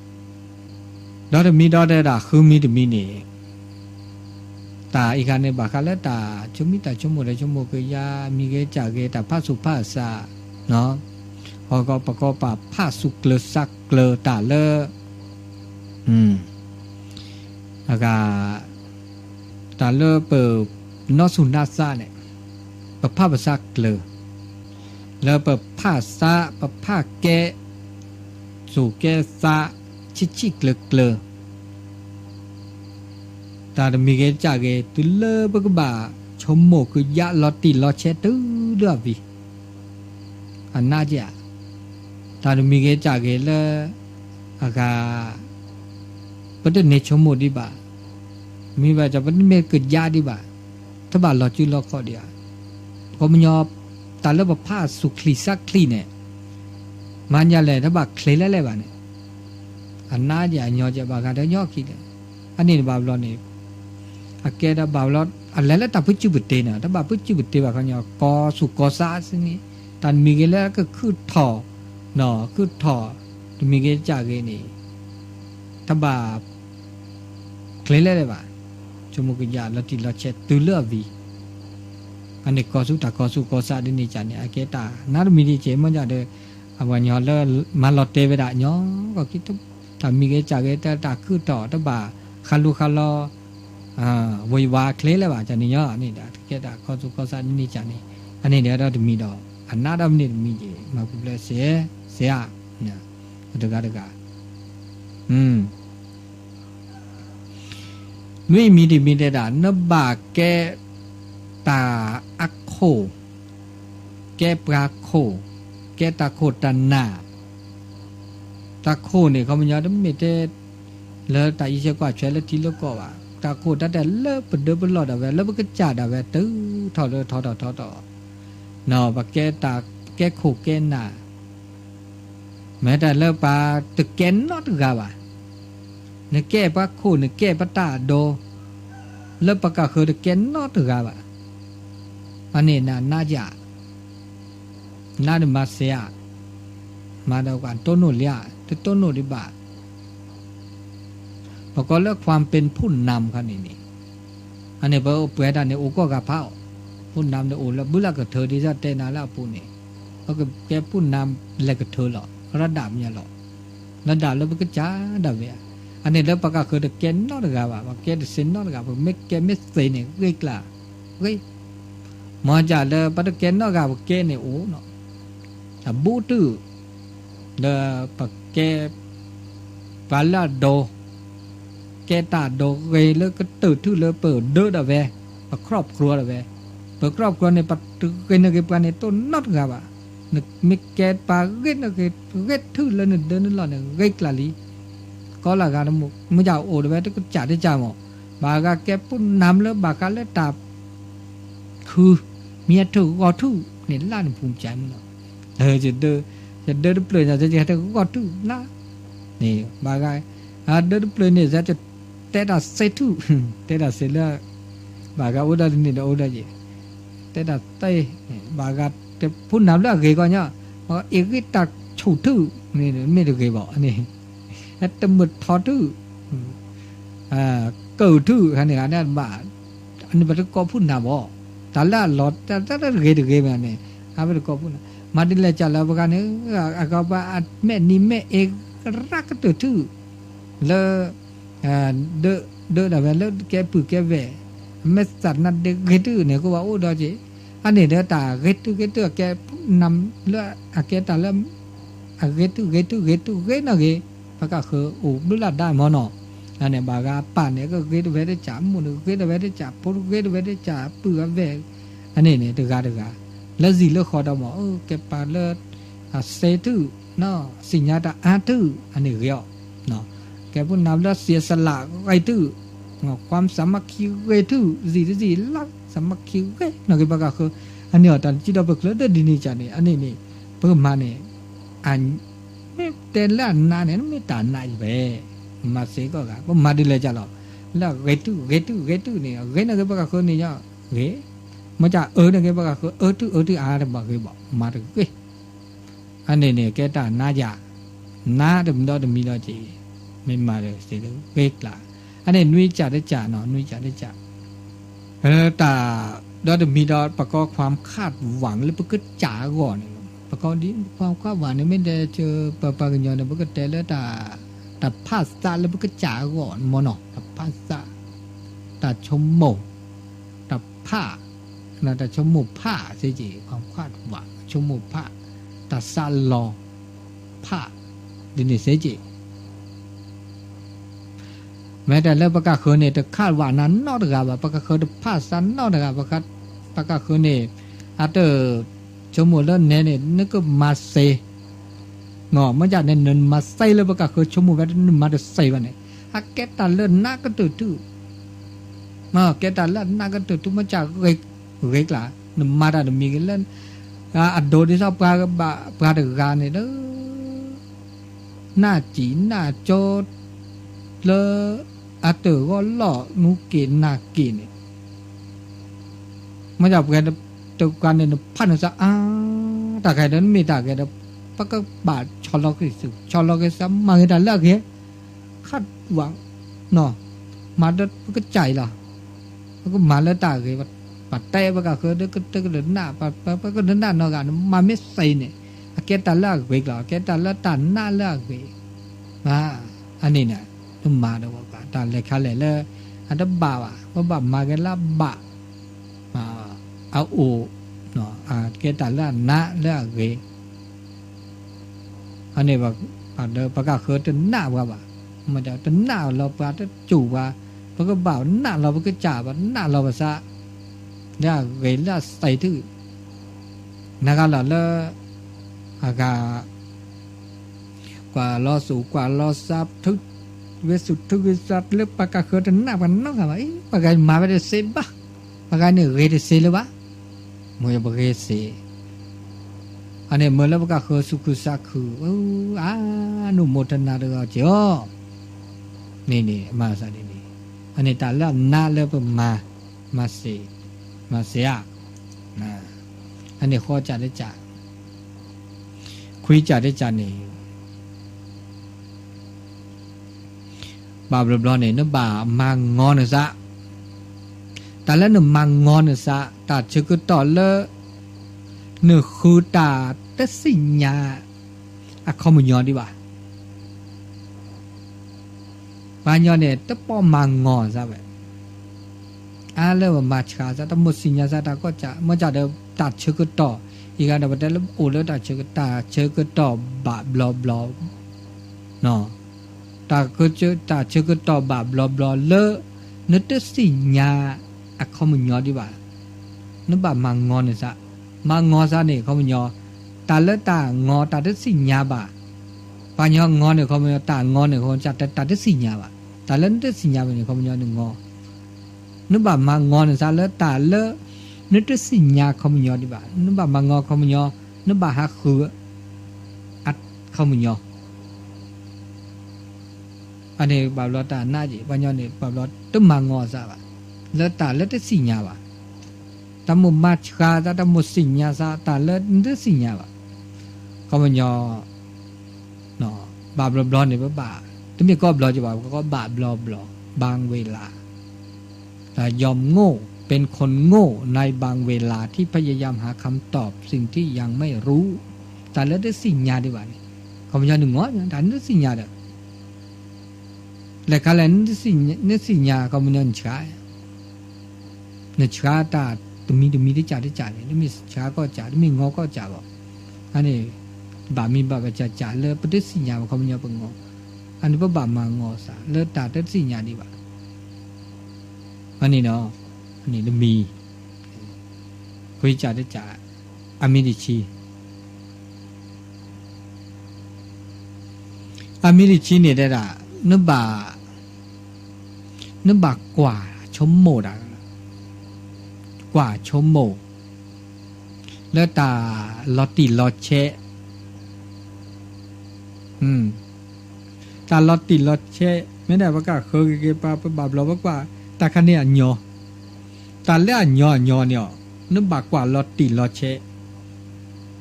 ၤ, ဒီတမံၤဒီးတဲဒၣ်ဃုမံၤတမံၤန့ၣ် တၢ်အံၤခါန့ၣ် ဘၣ်ဃးလၢတၢ်ဆိမိၣ်တၢ်ဆိကမိၣ်ဒီးဆိကမိၣ်ကယၤ မံၤဂ့ၤကၢ်ဂ့ၤ တၢ်ဖးဆူးဖးစး, ဟီၣ်ကီၢ်ပကီၢ်ပာ်ဖးဆူးကျၢၤစးကျၢၤတၢ်လၢ အဂၤ တၢ်လၢပနီၢ်ဆူၣ်နါစးန့ၣ် ပဖးပစးကျၢၤ, လၢပဖးစး ပဖးကဲ ဆူၣ်ကဲစး ဆံးဆံးကျၢၤကျၢၤ တၢ်တမံၤဂ့ၤကၢ်ဂ့ၤ တုၤလၢပကဘၣ်ဆိကမိၣ်ကယၤလီၤတံၢ်လီၤဆဲးတုၤလၢအဝံၤ အနးကဲဧါ, တၢ်တမံၤဂ့ၤကၢ်ဂ့ၤလၢ အဂၤ ပတန့ၢ်ဆိကမိၣ်ဒံးဘၣ်, မ့ၢ်ဘၣ်ပတမ့ၢ်ကယၤဒံးဘၣ်, တဘၣ်လီၤစုလီၤခီၣ်ဒံးဧါ, ခီပညီ တၢ်လၢပဖးဆူၣ်ချံစးချံန့ၣ် မၤညါလဲၣ် တဘၣ်ချ့လဲၣ်လဲၣ်ဘၣ်န့ၣ်, အနးကဲဧါ ညီကဲဘၣ်ဃးဒီးညီခံလဲၣ်, အန့ၣ်တဘၣ်ဘျီန့ၣ် အကဲဒီးဘၣ်ဘျီ အလဲၤလၢတၢ်ပစုၢ်ပတ့ၤန့ၣ် တဘၣ်ပစုၢ်ပတ့ၤဘၣ်ခီညီ ကီၢ်ဆူၣ်ကီၢ်စးစ့ၢ်န့ၣ် တၢ်တမံၤဂ့ၤလၢကခုၣ်ထီၣ် ခုၣ်ထီၣ် တမံၤဂ့ၤကၢ်ဂ့ၤန့ၣ် တဘၣ်ချ့လဲၣ်လဲၣ်ဘၣ်, ဆိကမိၣ်ကယၤလီၤတံၢ်လီၤဆဲးတုၤလၢအဝံၤ, အန့ၣ်ကီၢ်ဆူၣ်တၢ်ကီၢ်ဆူၣ်ကီၢ်စးဒ်န့ၣ်ကန့ၣ် အကဲတၢ်နးတမံၤဒ်က့ၤ မ့ၢ်ညါဒီး အဝဲညီလၢ မၤလီၤတဲာ်ဝဲဒၣ်ညီ ကီၢ်ခံ တၢ်မံၤဂ့ၤကၢ်ဂ့ၤ တၢ်ခုၣ်ထီၣ် တဘၣ်ဃးလိဃးလီ ဝ့ၤဝါချ့လဲၣ်ဘၣ်ကန့ၣ်ညီ အန့ၣ်ဒီး ကဲတၢ်ကီၢ်ဆူၣ်ကီၢ်စးဒ်န့ၣ်ကန့ၣ် အန့ၣ်ဒီးဒီတမံၤဒီး အနးဒီးမ့ၢ်တမံၤက့ၤ မၤပူၤဖျဲးစ့ၢ် စ့ၢ်ဧါ တဂၤတဂၤ လွံၢ်မံၤတမံၤတဲဒၣ် နဘၣ်ကဲတၢ်အခိၣ်, ကဲပှၤခိၣ်, ကဲတၢ်ခိၣ်တၢ်နၢ်, တၢ်ခိၣ်န့ၣ် ခီပညီတမ့ၢ်တဲ လၢတၢ်အံးဆဲးကွၢ်ဆဲးလၢထံလၢကီၢ်ဘၣ်, တၢ်ခိၣ်တၢ်တဲလၢပဒၢပလီၢ်ဒၣ်ဝဲ လၢပကစၢ်ဒၣ်ဝဲ တုၤထီၣ်လၢထီထီၣ်ထီထီၣ် ပကဲတၢ်ကဲခိၣ်ကဲနၢ် မ့ၢ်တၢ်လၢပှၤတကဲနီတဂၤဘၣ်, နကဲပှၤခိၣ် နကဲပှၤတၢ်အဒိ လၢပှၤကဃၢၤတကဲနီတဂၤဘၣ်, အန့ၣ်နနးယၤ, နဒီးမၤစၢၤဧါ, မၤဒီးကွၢ်တိၢ်နီၣ်လံဧါ, တတိၢ်နီၣ်ဒံးဘၣ် ပကိးလၢ ความเป็นผู้นำ ခါန့ၣ်န့ၣ်, အန့ၣ်ပပှဲၤတၢ်န့ၣ် အိၣ်ကိးဂၤဖးအီၤ, ผู้นำန့ၣ်အိၣ်လၢဘုလၢကထၢဒ်သိးတဲနၤလၢအပူၤန့ၣ်, ပကကဲ ผู้นำ လဲၤကထၢလီၤ, ရဒၣ်မ့ၢ်လီၤ, ရဒၣ်လၢပကစၢ်ဒၣ်ဝဲဧါ, အန့ၣ်လၢပှၤကဃၢၤတကဲနီတဂၤဘၣ်, ပကဲတသ့နီတဂၤ, ပမ့ၢ်ကဲမ့ၢ်သ့န့ၣ် ဂ့ၤကျါ, ဂ့ၤ မ့ၢ်ကၢ်လၢပတကဲနီတဂၤပကဲန့ၣ်အိၣ်နီၤ, အဘူးတုာ် လၢပကဲ ပှၤလၢအဒိ ကဲတၢ်ဒိဂ့ၤလၢကတၢၢ်ထူၣ်လၢပဒၢဒၣ်ဝဲ, ပ ครอบครัว ဒၣ်ဝဲ, ပ ครอบครัว န့ၣ် ပတဂ့ၤနဂ့ၤပှၤန့ၣ်တိၢ်နီတဂၤဘၣ်, နမ့ၢ်ကဲပှၤဂ့ၤနဂ့ၤ ဂ့ၤထူၣ်လၢနဒၢနလီၢ်န့ၣ် ဂ့ၤကျါလံ ကီလၢဂၤတမူ မ့ၢ်ကၢ်အိၣ်ဒၣ်ဝဲတကစၢ်တကစၢ်မး, ဘၣ်ဂၤကဲ ผู้นำ လၢဘၣ်ဃးလၢတၢ် ခု မ့ၢ်အထုၣ်ဂီၢ်ထုၣ်န့ၣ် လၢနဖူးမၢ်နီၤ, ယဒၢ ယဒၢတပျၢၤန့ၣ် ယဟဲတဂီၢ်ထုၣ်လၢ န့ၣ် ဘၣ်ဂၤ အဒၢတပျၢၤန့ၣ် ယတဲတၢ်စ့ထုၣ်, တဲတၢ်စ့လၢ ဘၣ်ဂၤအိၣ်ဒီးတန့ၢ်ဒီးအိၣ်ဒီးယဲ တဲတၢ်သ့, ဘၣ်ဂၤ ผู้นำ လၢအဂ့ၤကီညါ အ့ၣ်ဂံၢ်တၢ်ဆူၣ်ထုၣ်န့ၣ် မ့ၢ်တဂ့ၤဘၣ်န့ၣ်, ဟဲတမုာ်ထီထုၣ် ကၢၢ်ထုၣ် ဟဲန့ၣ်ဂၤန့ၣ်ဘၣ်, အန့ၣ်ပတကိး ผู้นำ ဘၣ်, တၢ်လၢအလီၤ တၢ်တဂ့ၤတဂ့ၤမ့ၢ်န့ၣ် အဝဲတကိး ผู้นำ မၤဒ်လဲၣ်ကၢ်လၢပဂၤန့ၣ် အကဘၣ်မဲာ်နံၤမဲာ်အ့ၣ်ရၣ်ကတၢၢ်ထုၣ် လၢ ဒၢ ဒၢဒၣ်ဝဲလၢကဲပုၢ်ကဲဝဲၢ် မ့ၢ်သးနါဒ့ဂ့ၤတုၢ်န့ၣ် ကဘၣ်အိၣ်ဒီးက့ၤ, အန့ၣ်ဒီးတၢ်ဂ့ၤတုၢ်ဂ့ၤတုၢ်အကဲ ผู้นำ လၢအကဲတၢ်လၢ အဂ့ၤတုၢ်ဂ့ၤတုၢ်ဂ့ၤတုၢ်ဂ့ၤနီၢ်ဂ့ၤ, ပကဃၢၤအိၣ်ဘျုးလၢ်ဒါမ့ၢ်နီၤ, အန့ၣ်ဘၣ်ဂၤပၢ်န့ၣ် ကဂ့ၤတဝဲတကး မိၢ်န့ၣ်ဂ့ၤတဝဲတကး ဖိတဂ့ၤတဝဲတကး ပုၢ်အဝဲၢ် အန့ၣ်န့ၣ် တဂၤတဂၤ လၢစံၣ်လၢဃီဒီးမ့ၢ် ကဲပှၤလၢ အစ့ထုၣ် သ့ၣ်ညါတၢ်အါထုၣ် အန့ၣ်ဂ့ၤအီၤ, ကဲ ผู้นำ လၢ เสียสละ ဂ့ၤထုၣ်, ความสามัคคี ဂ့ၤထုၣ် စံၣ်တစံၣ်လၢ สามัคคี ဂ့ၤနီၢ်ဂ့ၤ ပကဃၢၤ, အန့ၣ်အီၤတၢ်စံးထီၣ်ပချၢဒီးဒ်န့ၣ်ကန့ၣ် အန့ၣ်န့ၣ် ပကမၤန့ၣ် မ့ၢ်တဲလၢအနးန့ၣ် မ့ၢ်တၢ်နးအံၤဝဲ, မၤစ့ကီၢ်ဂၤ ပမၤဒ်လဲၣ်ကၢ်လီၤ, လၢအဂ့ၤထုၣ်ဂ့ၤထုၣ်ဂ့ၤထုၣ်န့ၣ် အဂ့ၤနီၢ်ဂ့ၤ ပကဃၢၤန့ၣ်ညီ ဂ့ၤ, မ့ၢ်ကၢ်အၢန့ၢ်ဂ့ၤ ပကဃၢၤအၢထုၣ်အၢထုၣ်အါတဘၣ်ဂ့ၤဘၣ် မၤတဂ့ၤ အန့ၣ်န့ၣ် ကဲတၢ်နါယၤ, နါတမံၤဒီးတမံၤဒီးက့ၤ, မ့ၢ်မၤဒီးစ့လၢဂ့ၤကျါ, အန့ၣ်နွံကၠးတကၠးနီၤ, နွံကၠးတကၠး, တၢ်ဒီးတမံၤဒီး ပကိး ความคาดหวัง လၢပကစၢ်အဂီၢ်န့ၣ်, ပကိးဒ် ความคาดหวัง န့ၣ် မ့ၢ်ဒဲး ပပှၤကညီန့ၣ် ပကတဲလၢ တၢ်ဖးသးလၢပကစၢ်အဂီၢ်န့ၣ်မ့ၢ်နီၤ, တၢ်ဖးသး, တၢ်ဆိကမိၣ်, တၢ်ဖး တၢ်ဆိကမိၣ်ဖးစ့ၢ်ကီး ความคาดหวัง ဆိကမိၣ်ဖး, တၢ်စးလီၤဖး, ဒ်န့ၣ်စ့ၢ်ကီး, မ့ၢ်တၢ်လၢပကဃၢၤန့ၣ် တ คาดหวัง နၤနီတဂၤဘၣ်, ပကဃၢၤတဖးသးနီတဂၤဘၣ်, ပကဃၢၤန့ၣ် အတ ဆိကမိၣ်လၢနဲန့ၣ် နကမၤစ့ မ့ၢ်ဒ်န့ၣ် နမၤစ့လၢပကဃၢၤ ဆိကမိၣ်ဝဲ နမၤတစ့ဘၣ်န့ၣ်, အကဲတၢ်လၢနးကတၢၢ်ထူၣ်, ကဲတၢ်လၢအနးကတၢၢ်ထူၣ် မ့ၢ်ဒ်ဂ့ၤကျါ, နမၤတၢ်တမံၤဂ့ၤလၢ အဒိဒ်သိးပှၤဘၣ် ပှၤတဂၤန့ၣ်ဒီး နၢ်စံၣ်နၢ်ကၠီ လၢအတၢ်ဂီၢ်လီၢ် နူက့ၤနၢ်က့ၤန့ၣ်, မ့ၢ်ဒ်ပှၤတဂၤန့ၣ် နဖးနသးအါ, တၢ်ဂ့ၤဒီး နမ့ၢ်တၢ်ဂ့ၤဒီး ပကဘၣ်ဆီၣ်လီၤက့ၤသု, ဆီၣ်လီၤက့ၤသး မၤဂ့ၤတၢ်လၢအဂ့ၤ, ခး ဝဲ မၤဒီးပကစၢ်အံၤလီၤ, ပကမၤလၢတၢ်ဂ့ၤ, ပတဲပကဃၢၤ တကတနၢ်, ပကတနၢ်နီတဂၤန့ၣ် မၤမ့ၢ်သ့န့ၣ်, အကဲတၢ်လၢအဂ့ၤကျါ, အကဲတၢ်လၢတၢ်နးလၢအဂ့ၤ, အန့ၣ်န့ၣ် နမၤဒီးပှၤ တၢ်လဲၤခါလဲၣ်လၢ အတဘၣ်ဘၣ်, ပဘၣ်မၤက့ၤလၢအဘၣ်, အအိၣ်, အကဲတၢ်လၢအနးလၢအဂ့ၤ အန့ၣ် ပကဃၢၤတနၢ်ပှၤဘၣ်, မ့ၢ်တနၢ်လီၤပှၤတစိၢ်ပှၤ, ပကဘၣ်နၢ်လီၤပကစၢ် ပနၢ်လီၤပသး, လၢအဂ့ၤလၢအသ့ၣ်ထူၣ်, နဂၤလီၤလၢ အဂၤ ကွၢ်လီၤသူၣ်ကွၢ်လီၤသး ဝဲသူၣ်ထူဝဲသးလၢပကဃၢၤတနၢ်ပှၤနီတဂၤဘၣ်, ပှၤဂၤမၤဝဲတသ့ဘၣ်, ပှၤဂၤန့ၣ်ဂ့ၤတသ့လၢၤဘၣ်, မ့ၢ်ပဂ့ၤသ့ အန့ၣ်မ့ၢ်လၢပကဃၢၤသူၣ်ခုသးခု, အါ နုၣ်မိၢ်တနၤတဂၤက့ၤအီၤ, န့ၣ်န့ၣ် မၤသးဒ်န့ၣ်, အန့ၣ်တၢ်လၢအနးလၢပမၤ, မၤသ့, မၤသ့ဧါ, အန့ၣ်ဃီကၢ်တကၢ်, ခွံကၢ်တကၢ်န့ၣ် ဘၣ်ဘျီဘျီန့ၣ် နဘၣ်မၤငီၤနသး, တၢ်လၢနမၤငီၤနသး တၢ်ဆၢကတီၢ်လၢ နဃုတၢ်တသ့ၣ်ညါ အခီပညီဒံးဘၣ်. ပှၤကညီန့ၣ် တပိာ်မၤငီၤသးဝဲ အါလၢပမၤဆှးသး တမိၣ်သ့ၣ်ညါသးတၢ်ကီတၢ်ခဲ မ့ၢ်ဒ်ဒီး တၢ်ဆၢကတီၢ် အံၤဂၤဒီး ပတဲလၢအိၣ်လၢတၢ်ဆၢက တၢ်ဆၢကတီၢ်ဘၣ်ဘျီဘျီ တၢ်ဆၢကတီၢ်ဘၣ်ဘျီဘျီလၢ နတသ့ၣ်ညါအခီပညီဒံးဘၣ်. နဘၣ်မၤငီၤနသး, မၤငီၤသးန့ၣ် အခီပညီ တၢ်လၢတၢ်ငီၤ တၢ်တသ့ၣ်ညါဘၣ်. ပှၤကညီငီၤန့ၣ် အခီပညီ တၢ်ငီၤန့ၣ် အခီပညီ တၢ်တသ့ၣ်ညါဘၣ်. တၢ်လၢနတသ့ၣ်ညါဘၣ်န့ၣ် အခီပညီနငီၤ နဘၣ်မၤငီၤနသးလၢတၢ်လၢ နတသ့ၣ်ညါအခီပညီဒံးဘၣ်. နဘၣ်မၤငီၤအခီပညီ နဘၣ်ဟးဃု အခီပညီ အန့ၣ်ဘၣ်ဘျီတၢ်နးက့ၤ ပှၤကညီန့ၣ် ဘၣ်ဘျီတမၤငီၤအသးဘၣ် လၢတၢ်လၢတသ့ၣ်ညါဘၣ်. တၢ်မိၣ်မၤဆှးသး တၢ်မိၣ်သ့ၣ်ညါသး တၢ်လၢနတသ့ၣ်ညါဘၣ်. အခီပညီ ဘၣ်ဘျီဘျီန့ၣ် ပဘၣ် တမ့ၢ်ကိးဘျီက့ၤဘၣ် ပကိးဘၣ်ဘျီဘျီ บางเวลา ยอมโง่ เป็นคนโง่ในบางเวลาที่พยายามหาคำตอบสิ่งที่ยังไม่รู้ တၢ်လၢတသ့ၣ်ညါဒံးဘၣ်န့ၣ် အခီပညီနငီၤ တၢ်နတသ့ၣ်ညါဒီး လဲၤခါလဲၣ် နတသ့ၣ်ညါ အခီပညီနဆှး နဆှးတၢ်တမံၤတမံၤတကၢ်တကၢ်န့ၣ် တမ့ၢ်ဆှးကီၢ်ကၢ် တမ့ၢ်ငီၤကီၢ်ကၢ်ဘၣ်. အန့ၣ် ဘၣ်မံၤဘၣ်ဘၣ်ကၢ်ကၢ်လၢပတသ့ၣ်ညါဘၣ် အခီပညီပငီၤ အန့ၣ်ပဘၣ်မၤငီၤသး လၢတၢ်တသ့ၣ်ညါဒံးဘၣ်. အန့ၣ်ဒီး အန့ၣ်တမံၤ ခွံကၢ်တကၢ် အမံၤတဆံ အမံၤတဆံန့ၣ်တဲဒၣ် နဘၣ် နဘၣ်ကွၢ်ဆိကမိၣ်တၢ် ကွၢ်ဆိကမိၣ် လၢတၢ်လီၤတံၢ်လီၤဆဲး တၢ်လီၤတံၢ်လီၤဆဲး မ့ၢ်ဒၣ်ပကဃၢၤက့ၤက့ၤပှၤ ပဘၣ်ဘျီပကွၢ် တၢ်ခါန့ၣ်အညီ တၢ်လၢအညီအညီန့ၣ်အီၤ နဘၣ်ကွၢ်လီၤတံၢ်လီၤဆဲး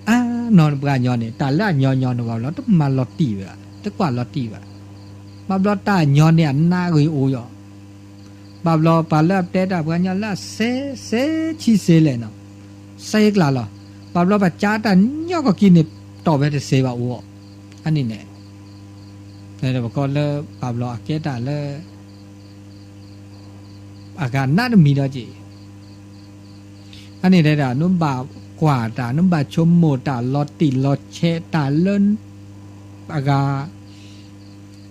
အါ နီၢ်ပှၤညီန့ၣ် တၢ်လၢအညီညီန့ၣ် ဘၣ်ဘျီတမၤလီၤတံၢ်ဘၣ်, တကွၢ်လီၤတံၢ်ဘၣ်. ဘၣ်ဘျီတၢ်ညီန့ၣ် အနးဂ့ၤအိၣ်ယီၤ, ဘၣ်ဘျီပှၤလၢအတဲတၢ်ပှၤညီလၢအစဲစဲဆံစဲလဲၣ်နီၤ, စဲကျါလီၤ. ဘၣ်ဘျီပှၤကၢတၢ်ညီကီၢ်ကံန့ၣ် တီၢ်ဝဲတစဲဘၣ်အိၣ်အီၤ, အန့ၣ်န့ၣ် ပကီလၢဘၣ်ဘျီအကဲတၢ်လၢ အဂၤနးတမံၤဒီးက့ၤ, အန့ၣ်တဲဒၣ် နဘၣ်ကွၢ်တၢ် နဘၣ်ဆိကမိၣ်တၢ်လီၤတံၢ်လီၤဆဲးတၢ်လၢ အဂၤ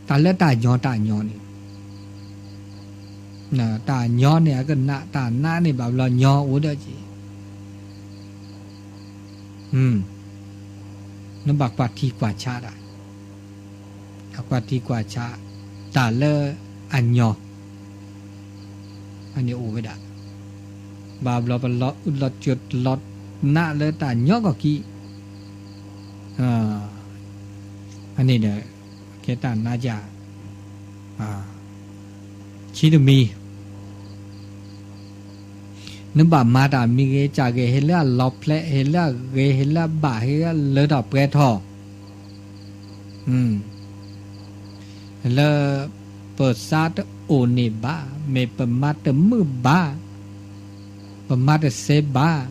တၢ်လၢတၢ်ညီတၢ်ညီန့ၣ်, တၢ်ညီန့ၣ်အကနး တၢ်နးန့ၣ်ဘၣ်ဘျီညီအိၣ်ဒီးက့ၤ နဘၣ်ကွၢ်ထံကွၢ်ဆးတၢ်, အကွၢ်ထံကွၢ်ဆး တၢ်လၢအညီ, အန့ၣ်အိၣ်ဝဲဒၣ်, ဘၣ်ဘျီပလီၤအုၣ်လီၤကၠိလီၤနးလၢတၢ်ညီကီၢ်ကံ, အန့ၣ်ဒီး ကဲတၢ်နးယၤ ဆံတမံၤ နဘၣ်မၤတၢ်မံၤဂ့ၤကၢ်ဂ့ၤ ဟ့ၣ်လၢအလီၤဖျဲး ဟ့ၣ်လၢအဂ့ၤ ဟ့ၣ်လၢအဘၣ် ဟ့ၣ်လၢအလၢထီၣ်ပှဲၤထီၣ်, လၢပစးတအိၣ်န့ၢ်ဘၣ် မ့ၢ်ပမၤတမုာ်ဘၣ်, ပမၤတစဲဘၣ်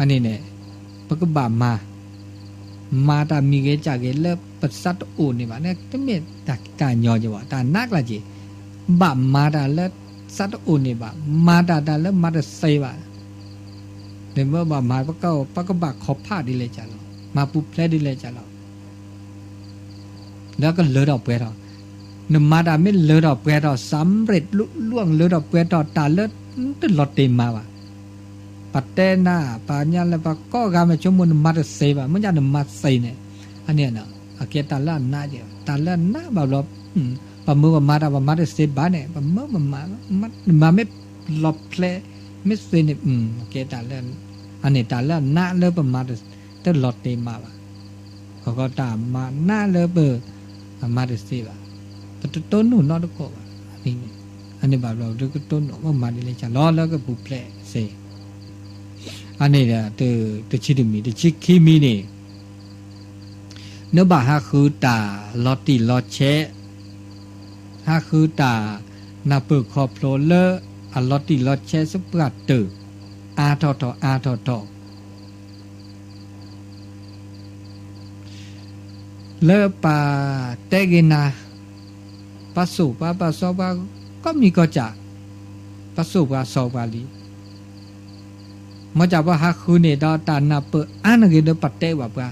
အန့ၣ်န့ၣ် ပကဘၣ်မၤ, မၤတၢ်မံၤဂ့ၤကၢ်ဂ့ၤလၢပစးတအိၣ်န့ၢ်ဘၣ်န့ၣ် တမ့ၢ်တၢ်ညီက့ၤဘၣ် တၢ်နးကျါက့ၤ, ဘၣ်မၤတၢ်လၢစးတအိၣ်န့ၢ်ဘၣ် မၤတၢ်တၢ်လၢမၤတစဲဘၣ်, န့ၣ်မ့ၢ်ဘၣ်မၤ ပကဘၣ်ခီၣ်ဖးဒ်လဲၣ်ကၢ်လီၤ မၤပူၤဖျဲးဒ်လဲၣ်ကၢ်လီၤ လၢကလၢထီၣ်ပှဲၤထီၣ်, နမၤတၢ်မ့ၢ်လၢထီၣ်ပှဲၤထီၣ် စးရ့းလူလူလၢထီၣ်ပှဲၤထီၣ် တၢ်လၢတလီၤတ့ၢ်မၤဘၣ်, ပတဲနၤ ပှၤညါလၢပှၤကိးဂၤမ့ၢ်ဆိကမိၣ်နမၤတစဲဘၣ် မ့ၢ်ညါနမၤစဲန့ၣ်, အန့ၣ် အကဲတၢ်လၢအနးက့ၤ တၢ်လၢအနးဘၣ်ဘျီ, ပမုာ်ပမၤတၢ် ပမၤတစဲဘၣ်န့ၣ် ပမုာ်ပမၤ, မၤမ့ၢ်လီၤဖျဲး မ့ၢ်စဲန့ၣ် ကဲတၢ်လၢ, အန့ၣ်တၢ်လၢအနးလၢပမၤတ တလီၤတ့ၢ်မၤဘၣ်, ခီခီတၢ်မၤနးလၢပ အမၤတစဲဘၣ်, ပတတိၢ်နီၣ်နီတခီဘၣ်, အန့ၣ်ဘၣ်ဘျီ ပတတိၢ်နီၣ် ပမၤဒ်လဲၣ်ကၢ်လီၤလၢကပူၤဖျဲးစဲ, အန့ၣ်ဒီး တဆံတမံၤ တဆံခံမံၤန့ၣ် နဘၣ်ဟးဃုတၢ်လီၤတံၢ်လီၤဆဲး, ဟးဃုတၢ်နၢ်ပၢၢ်ခီဖျိလၢအလီၤတံၢ်လီၤဆဲးစပှၢ်တၢၢ် အါထီၣ်ထီၣ်အါထီၣ်ထီၣ် လၢပတဲဂ့ၤနၤ, ပစိာ်ပှၤ ပစီပှၤ ကိးမံၤကိးကၢ်, ပစိာ်ပှၤစီပှၤလံ, မ်ပှၤဟးဃုန့ၣ်ဒီးတၢ်နၢ်ပၢၢ်အါန့ၢ်ဂ့ၤလၢပတဲဘၣ်ပှၤ,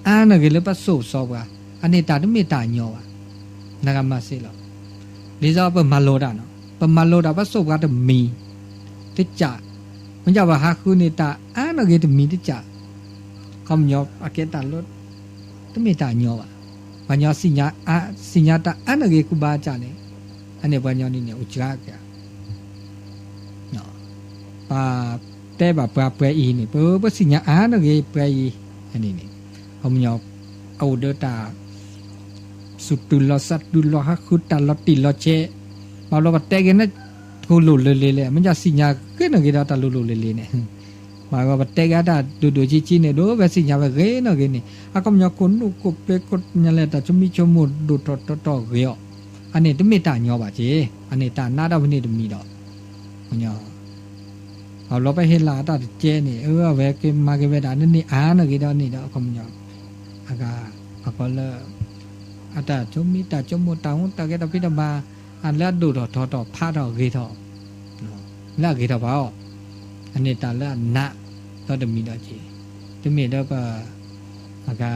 အါန့ၢ်ဂ့ၤလၢပစိာ်စီပှၤ, အန့ၣ်တၢ်တမ့ၢ်တၢ်ညီဘၣ်, နဂၤမၤစ့လီၤ, ဒ်သိးပမၤလိတၢ်နီၤ, ပမၤလိတၢ် ပစိာ်ပှၤတမံၤတကၢ်, မ်ပှၤဟးဃုန့ၣ်တၢ်အါန့ၢ်ဂ့ၤတမံၤတကၢ်, ခီပညီအကဲတၢ်လၢ တမ့ၢ်တၢ်ညီဘၣ်, ပှၤညီ သ့ၣ်ညါတၢ်အါန့ၢ်ဂ့ၤကူဘါကၢ်န့ၣ်, အန့ၣ်ပှၤညီန့ၣ်န့ၣ် အိၣ်စှၤကၢ် ပတဲဘၣ်ပှၤပှဲၤအံၤန့ၣ် ပ ပသ့ၣ်ညါအါန့ၢ်ဂ့ၤပှဲၤအံၤ, အန့ၣ်န့ၣ်, ခီပညီ အအိၣ်ဒီးတၢ် စူၢ်တူၢ်လီၤစးတူၢ်လီၤ ဟးဃုတၢ်လီၤတံၢ်လီၤဆဲး, ဘၣ်ဘျီပတဲက့ၤန့ၣ် ထူလိာ်လၢလ့လဲၣ် မ့ၢ်ညါသ့ၣ်ညါဂ့ၤန့ၢ်ဂ့ၤဒီးတၢ်လိၤလိၤလ့လဲၣ်န့ၣ်, ဘၣ်ပတဲက့ၤတၢ်ဒိၣ်ဒိၣ်ဆံးဆံးန့ၣ် ဒိၣ်ဝဲသ့ၣ်ညါဝဲဂ့ၤန့ၢ်ဂ့ၤန့ၣ် အခီပညီခိၣ်နူာ်ခိၣ်ပျ့ၤခိၣ်ညါလဲၣ် တၢ်ဆိမိၣ်ဆိကမိၣ်ဒိၣ်ထီၣ်ထီထီၣ်ဂ့ၤအီၤ, အန့ၣ်တမ့ၢ်တၢ်ညီဘၣ်က့ၤ, အန့ၣ်တၢ်နးထီၣ်ဖဲန့ၣ်တမံၤဒီး ဘၣ်ဘျီပဟ့ၣ်လီၤအတၢ်တကဲန့ၣ် အဝဲက့ၤမၤက့ၤဝဲဒၣ်န့ၣ် အါန့ၢ်ဂ့ၤဒီးန့ၣ်ဒီး အခီပညီ အဂၤ အကီလၢ အတၢ်ဆိမိၣ်တၢ်ဆိကမိၣ်တၢ်ဟူးတၢ်ဂဲၤတၢ်ဖံးတၢ်မၤ အလၢအဒိၣ်ထီၣ်ထီထီၣ်ဖးထီၣ်ဂ့ၤထီၣ် လၢအဂ့ၤထီၣ်ဘၣ်အီၤ, အန့ၣ်တၢ်လၢအနး ဒီးတမံၤဒီးက့ၤ, တမ့ၢ်ဒီးပ အဂၤ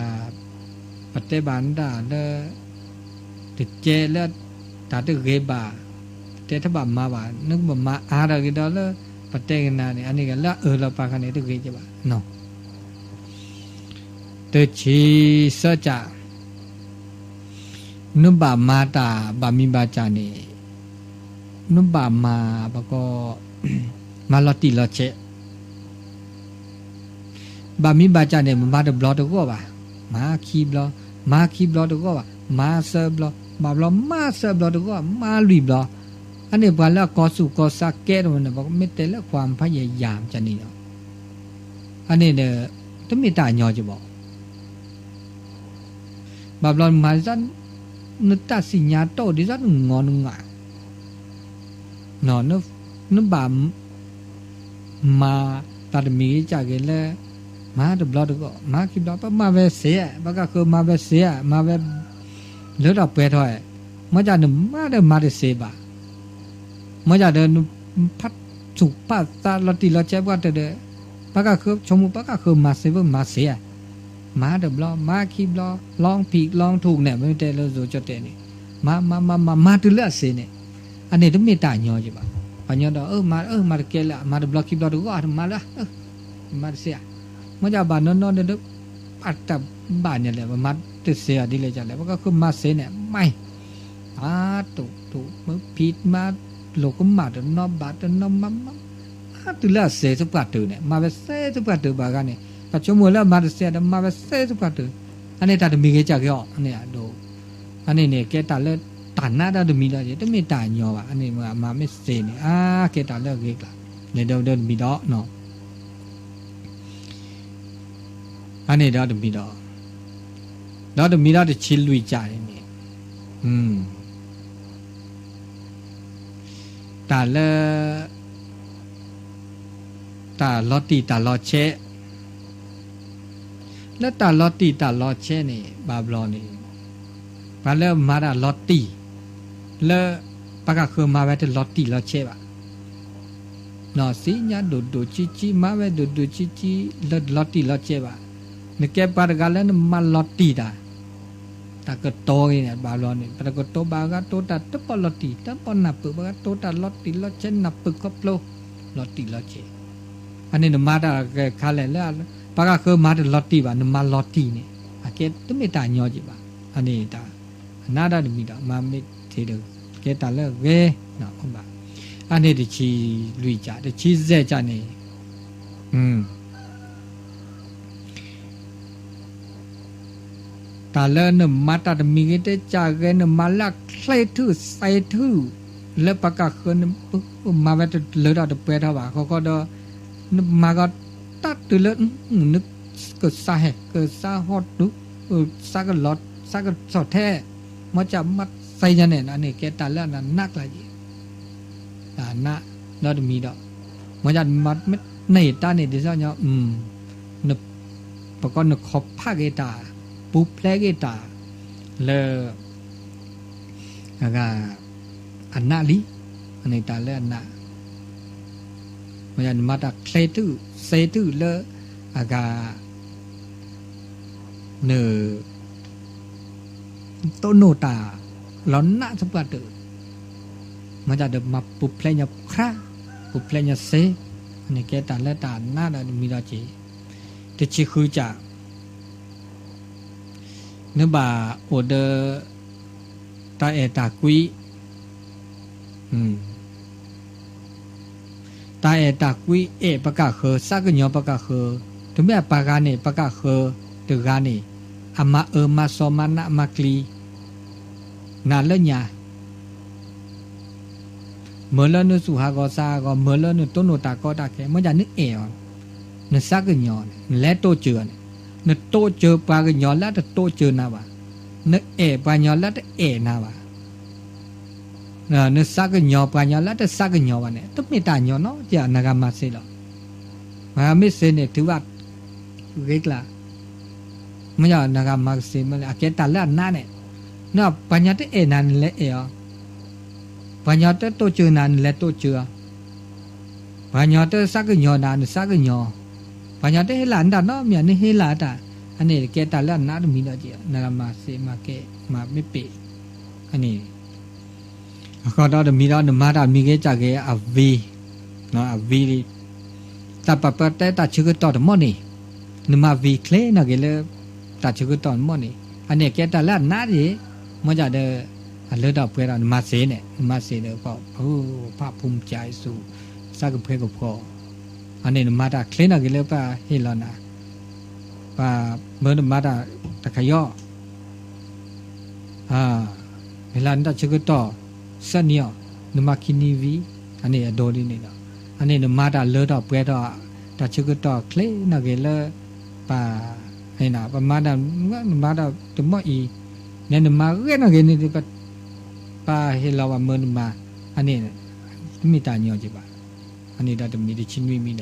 ပတဲဘၣ်နတၢ်လၢ တကဲလၢ တၢ်တဂ့ၤဘၣ်, ပတဲတဘၣ်မၤဘၣ် နကဘၣ်မၤအါထီၣ်ဂ့ၤဒီးလၢ ပတဲကနၤန့ၣ် အန့ၣ်ဂ့ၤလၢအအၢၣ်လီၤပာ်ခါန့ၣ် တဂ့ၤကဘၣ်နီၤ, တဆံသၢကၢ် နဘၣ်မၤတၢ်ဘၣ်မံၤဘၣ်ကၢ်န့ၣ် နဘၣ်မၤ ပကီ မၤလီၤတံၢ်လီၤဆဲး, ဘၣ်မံၤဘၣ်ကၢ်န့ၣ် မၤတဘျီတဂီၢ်ဘၣ်, မၤခံဘျီ, မၤခံဘျီတဂီၢ်ဘၣ်, မၤသၢဘျီ, ဘၣ်ဘျီမၤသၢဘျီတဂီၢ်, မၤလွံၢ်ဘျီ, အန့ၣ်ပှၤလၢအကီဆူၣ်ကီဆါကဲတမံၤန့ၣ် ပမ့ၢ်တဲလၢကွၢ်ဖးယံာ်ယံာ်ကၢ်န့ၣ်လီၤ. အန့ၣ်ဒီး တမ့ၢ်တၢ်ညီကဘၣ်. ဘၣ်ဘျီမၤဒ်သိး နတၢ်စံၣ်ညါတအိၣ်ဒ်သိးနငီနငၢ်, နဘၣ်မၤတၢ်တမံၤဂ့ၤကၢ်ဂ့ၤလၢ မၤတဘျီတဂီၢ် မၤခံဘျီ ပမၤဝဲစ့ဧါ, ပကဃၢၤမၤဝဲစ့ဧါ, မၤဝဲ လၢထီၣ်ပှဲၤထီၣ်ဧါ, မ့ၢ်ဒ်နမၤဒီးမၤတစ့ဘၣ်. မ့ၢ်ဒ်ဒီး နဖးဆူၣ်ဖးသးလီၤတံၢ်လီၤဆဲးပှၤတၢၢ်ဒီး ပကဃၢၤဆိကမိၣ် ပကဃၢၤမၤစ့ ပမၤစ့ဧါ, မၤတဘျီ မၤခံဘျီ လီၤဖံးလီၤထူၣ်န့ၣ် မ့ၢ်တဲလၢယိၤကၠီတဲန့ၣ် မၤ မၤ မၤ မၤ မၤတုၤလၢအစ့န့ၣ်, အန့ၣ်တမ့ၢ်တၢ်ညီကဘၣ်. ပှၤညီဒီး အၢ မၤ အၢ မၤတကဲလၢ မၤတဘျီခံဘျီတဂီၢ် မၤလၢ မၤတစ့ဧါ, မ့ၢ်ဒ်ဘၣ်နီၢ်နီၢ်ဒီး ပတၢ်ဘၣ်ညါလဲၣ် ပမၤတစ့ဧါဒ်လဲၣ်ကလဲၣ် ပကဃၢၤမၤစ့န့ၣ် မၤ အါ တူၢ်တူၢ်မ့ၢ်ဖံးမၤလိာ်ကမၣ်တနီၤဘၣ်တနီၤမၤ မၤ မၤတုၤလၢအစ့သပှၢ်တၢၢ်န့ၣ် မၤဝဲစ့သပှၢ်တၢၢ်ဘၣ်ဂၤန့ၣ် ပဆိကမိၣ်လၢမၤတစ့ဒီး မၤဝဲစ့သပှၢ်တၢၢ်, အန့ၣ်တၢ်တမံၤဂ့ၤကၢ်ဂ့ၤအီၤ အန့ၣ်အဒိ အန့ၣ်န့ၣ် ကဲတၢ်လၢတၢ်နးတၢ်တမံၤဒီး တမ့ၢ်တၢ်ညီဘၣ် အန့ၣ်မၤမ့ၢ်စ့န့ၣ် အါ ကဲတၢ်လၢအဂ့ၤကျါ န့ၣ်ဒီးတမံၤဒီး အန့ၣ်ဒီးတမံၤဒီး ဒီးတမံၤဒီးတဆံလွံၢ်ကၢ်န့ၣ်န့ၣ် တၢ်လၢ တၢ်လီၤတံၢ်တၢ်လီၤဆဲး, လၢတၢ်လီၤတံၢ်တၢ်လီၤဆဲးန့ၣ် ဘၣ်ဘျီန့ၣ် ပှၤလၢမၤတၢ်လီၤတံၢ် လၢ ပှၤကဃၢၤမၤဝဲတလီၤတံၢ်လီၤဆဲးဘၣ် စံၣ်ညါဒိၣ်ဒိၣ်ဆံးဆံး မၤဝဲဒိၣ်ဒိၣ်ဆံးဆံး လၢတလီၤတံၢ်လီၤဆဲးဘၣ်. နကဲပှၤတဂၤလၢနမၤလီၤတံၢ်တၢ်, တၢ်ကတိၤဂ့ၤန့ၣ် ဘၣ်ဘျီန့ၣ် ပတကတိၤဘၣ်ဂၤတိၤတၢ်တပီၢ်လီၤတံၢ် တပီၢ်နၢ်ပၢၢ် ပှၤဂၤတိၤတၢ်လီၤတံၢ်လီၤဆဲးနၢ်ပၢၢ်ခီဖျိ လီၤတံၢ်လီၤဆဲး, အန့ၣ်နမၤတၢ်ဂ့ၤခါလဲၣ်လၢ ပှၤကဃၢၤမၤတလီၤတံၢ်ဘၣ် နမၤလီၤတံၢ်န့ၣ် အကဲတမ့ၢ်တၢ်ညီက့ၤဘၣ်. အန့ၣ်တၢ် အနးတၢ်တမံၤဒီး မၤမ့ၢ်သ့ဒီး ကဲတၢ်လၢအဂ့ၤ ဘၣ်. အန့ၣ်တဆံလွံၢ်ကၢ် တဆံယဲၢ်ကၢ်န့ၣ် တၢ်လၢနမၤတၢ်တမံၤဂ့ၤ တကၢ်ဂ့ၤ နမၤလၢအချ့ထု စဲးထု လၢပှၤကဃၢၤ မၤဝဲတလၢထီၣ်တပှဲၤထီၣ်ဘၣ် ဃီဃီဒီး နမၤကီးတၢ်တုၤလၢ နကစၢ်ဟဲ ကစၢ်ဟီၣ်တုၤ စးကလီၤ စးကဆီၣ်ထဲ မ့ၢ်ကမၤစဲညါန့ၣ် အန့ၣ်ကဲတၢ်လၢအနးနးကျါက့ၤ တၢ်နး ဒီးတမံၤဒီး မ့ၢ်ဒ်မ့ၢ်န့ၢ်တၢ်န့ၣ် ဒ်သိးညီ ပကီးနခီဖးက့ၤတၢ် ပူၤဖျဲးက့ၤတၢ် လၢ အဂၤ အနးလံ အန့ၣ်တၢ်လၢအနး မ့ၢ်ဒ်နမၤတၢ်ချ့ထု စဲးထုလၢ အဂၤ န တိၢ်နီၣ်တၢ် လီၤနးသပှၢ်တၢၢ် မ့ၢ်ဒ်မၤပူၤဖျဲးညီခရါ ပူၤဖျဲးညီစ့ အန့ၣ်ကဲတၢ်လၢတၢ်နးဒီးတမံၤဒီးက့ၤ တဆံဃုကၢ် နဘၣ်အိၣ်ဒီး တၢ်အဲၣ်တၢ်ကွံ တၢ်အဲၣ်တၢ်ကွံ အဲၣ်ပကဃၢၤ သးကညီၤပကဃၢၤ တမ့ၢ်အပှၤဂၤန့ၣ် ပကဃၢၤတဂၤန့ၣ် အမၤအၢမၤစီၤမၤနးမၤကျံၤ နၤလၢညါ မၢလၢနသူၣ်ဟးဂီၤသးဟးဂီၤ မၢလၢနတိၢ်နီၣ်တၢ်ကီတၢ်ခဲ မ့ၢ်ဒ်နအဲၣ်အီၤ နသးကညီၤန့ၣ် နလဲၤတိစၢၤအီၤန့ၣ် နတိစၢၤပှၤကညီၤလၢအတတိစၢၤနၤဘၣ် နအဲၣ်ပှၤကညီၤလၢအတအဲၣ်နၤဘၣ် နသးကညီၤပှၤကညီၤလၢအတသးကညီၤဘၣ်န့ၣ် တမ့ၢ်တၢ်ညီနီတခါ နဂၤမၤစ့လီၤ. မ့ၢ်စ့န့ၣ် ထုးဘၣ် ဂ့ၤကျါ မ့ၢ်နဂၤမၤကစ့မ့ၢ်လဲၣ် အကဲတၢ်လၢအနးန့ၣ် နပှၤကညီတအဲၣ်နၤ နလဲၤအဲၣ်အီၤ ပှၤကညီတတိစၢၤနၤ နလဲၤတိစၢၤအီၤ ပှၤကညီတသးကညီၤနၤ နသးကညီၤ ပှၤကညီတဟ့ၣ်လီၤနတၢ်နီတမံၤ နဟ့ၣ်လီၤတၢ် အန့ၣ်ကဲတၢ်လၢအနးတမံၤဒီးက့ၤ နဂၤမၤစ့မၤကဲ မၤမ့ၢ်ပ့ၤ အန့ၣ် အဃိဒီးတမံၤဒီး နမၤတၢ်မံၤဂ့ၤကၢ်ဂ့ၤ အဝံၤ အဝံၤ တၢ်ပာ်ပၢတၢ်ဆၢကတီၢ်တမီၢ်န့ၣ် နမၤဝံၤချ့နီၢ်က့ၤလၢ တၢ်ဆၢကတီၢ်တမီၢ်န့ၣ် အန့ၣ်ကဲတၢ်လၢအနးတက့ၢ် မ့ၢ်ဒ်ဒီး အလၢထီၣ်ပှဲၤထီၣ် နမၤစ့န့ၣ် နမၤစ့ဒီး ပှၤဖးဖူမကၠးအံၤဆူ သးကဖှဲကဖှီ အန့ၣ်နမၤတၢ်ချ့နီၢ်က့ၤလၢပှၤဟ့ၣ်လီၤနၤ ပှၤမၢနမၤတၢ်တခါယီၤ မ့ၢ်လၢနတၢ်ဆၢကတီၢ် သၢနံၣ်အီၤ နမၤခံနံၣ်ဝံၤ အန့ၣ်အဒိဒ်န့ၣ်ဒီး အန့ၣ်နမၤတၢ်လၢထီၣ်ပှဲၤထီၣ် တၢ်ဆၢကတီၢ်ချ့နီၣ်ဂ့ၤလၢ ပှၤ ပမၤဒၣ် နမၤဒၣ်တမံၤအံၤ နဲနမၤဂ့ၤနီၣ်ဂ့ၤန့ၣ် ပၢ်ဟ့ၣ်လီၤဘၣ်မၢနမၤ အန့ၣ် တမ့ၢ်တၢ်ညီက့ၤဘၣ်. အန့ၣ်ဒီးတမံၤတဆံနွံမံၤ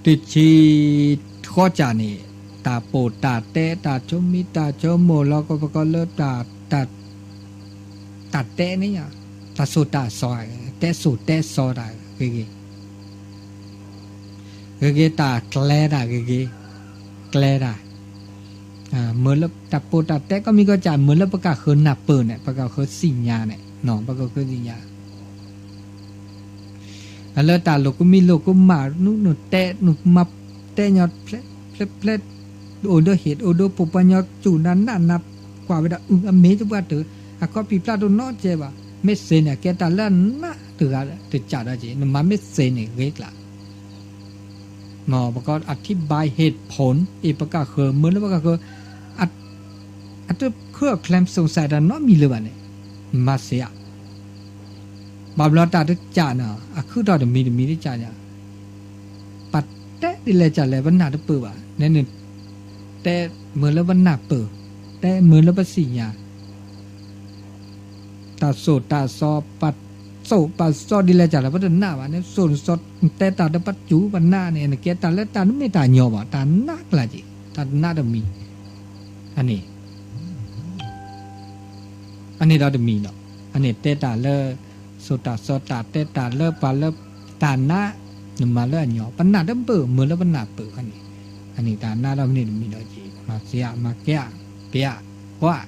ဒီး တဆံဃီကၢ်န့ၣ် တၢ်ပိာ်တၢ်တဲ တၢ်ဆိမံတၢ်ဆိမိၣ်လီၤ ကပကီလၢ တၢ်တဲန့ၣ် တၢ်စိာ်တၢ်စီ တဲစိာ်တဲစီတၢ်ဂ့ၤဂ့ၤ ဂ့ၤဂ့ၤ တၢ်ကျဲတၢ်ဂ့ၤဂ့ၤ ကျဲတၢ် မ့ၢ်လၢတၢ်ပိာ်တၢ်တဲကီမံၤကီၢ်ကၢ် မ့ၢ်လၢပကဃၢၤနၢ်ပၢၢ်န့ၣ် ပကဃၢၤသ့ၣ်ညါန့ၣ် ပကဃၢၤသ့ၣ်ညါ လၢတၢ်လိာ်ကမံလိာ်ကမၣ် နတဲ နမၤတဲညီ ဖျဲဖျဲ အိၣ်ဒီးဟ့ၣ် အိၣ်ဒီးပိာ်ပှၤညီ စူၢ်နၤနးနၤ ကွၢ်ဝဲဒၣ် အု အမ့ၢ်တပှၢ်တၢၢ် အခီပံၤဖျါတနီၤကဲဘၣ် မ့ၢ်စ့န့ၣ် အကဲတၢ်လၢနးတဂၤတစးဒီးက့ၤ နမၤမ့ၢ်စ့န့ၣ်ဂ့ၤကျါ ပကအထံဘါဟ့ၣ်ဖိၣ် အ့ၣ် ပကဃၢၤ မ့ၢ်လၢပကဃၢၤ အတခုအကျဲ စူးစမ်း တၢ်နီတမံၤလၢၤဘၣ်န့ၣ် မၤစ့ဧါ ဘၣ်ဘျီတၢ်တစးန့ၣ် အခုၣ်ထီၣ်တမံၤတမံၤတစးန့ၣ် ပတဲဒ်လဲၣ်ကလဲၣ် ပနၢ်တပၢၢ်ဘၣ် နဲန တဲမ့ၢ်လၢပနၢ်ပၢၢ် တဲမ့ၢ်လၢပသ့ၣ်ညါ တၢ်စိာ်တၢ်စီ ပစိာ်ပစီဒ်လဲၣ်ကလဲၣ် ပတနၢ်ဘၣ်န့ၣ် စိာ်နစီ တဲတၢ်ဒီးပစူၢ်ပနးန့ၣ် နကဲတၢ်လၢတၢ်တမ့ၢ်တၢ်ညီဘၣ် တၢ်နးကျါက့ၤ တၢ်တနးတမံၤ အန့ၣ် အန့ၣ်ဒီးတမံၤလီၤ. အန့ၣ်တဲတၢ်လၢ စိာ်တၢ်စီတၢ်တဲတၢ်လၢပှၤလၢ တၢ်နး နမၤလၢအညီ ပနၢ်တပၢၢ် မ့ၢ်လၢပနၢ်ပၢၢ်န့ၣ် အန့ၣ်တၢ်နးဒီးမ့ၢ်န့ၣ်တမံၤလီၤက့ၤ မၤစ့ဧါ မၤကဲဧါ ပ့ဧါ ကွၢ်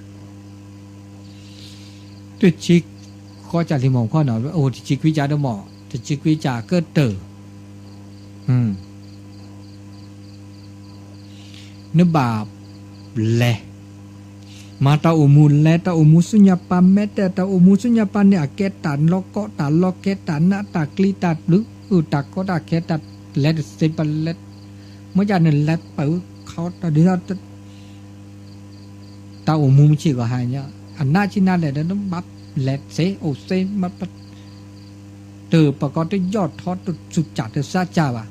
တဆံဃီကၢ်လံမီၢ်ခီနီၤ အိၣ်တဆံခွံကၢ်ဒီးမီၢ် တဆံခွံကၢ်ကတၢၢ် နဘၣ်လဲၤ မၤတၢ်အိၣ်မူလဲၤ တၢ်အိၣ်မူဆူညါပၢ် မ့ၢ်တဲတၢ်အိၣ်မူဆူညါပၢ်န့ၣ် အကဲတၢ်လီၤကီတၢ်လီၤခဲ တၢ်နးတၢ်ကျံၤ တၢ်ဘျုး တၢ်ကီတၢ်ခဲ တၢ်လဲၤတသ့ပလဲၤ မ့ၢ်ဒ်နလဲၤပၢၤခီတၢ်ဒ် တၢ်အိၣ်မူမုၢ်ဆ့ၣ်ဂီၤဟါညါ အနးဆံနါလဲၣ်ဒီး နဘၣ်လဲၤသ့ အိၣ်သ့ တၢ်ပကီတယီၣ်ထီ တစူၢ်ကၢ်တစါကၢ်ဘၣ်.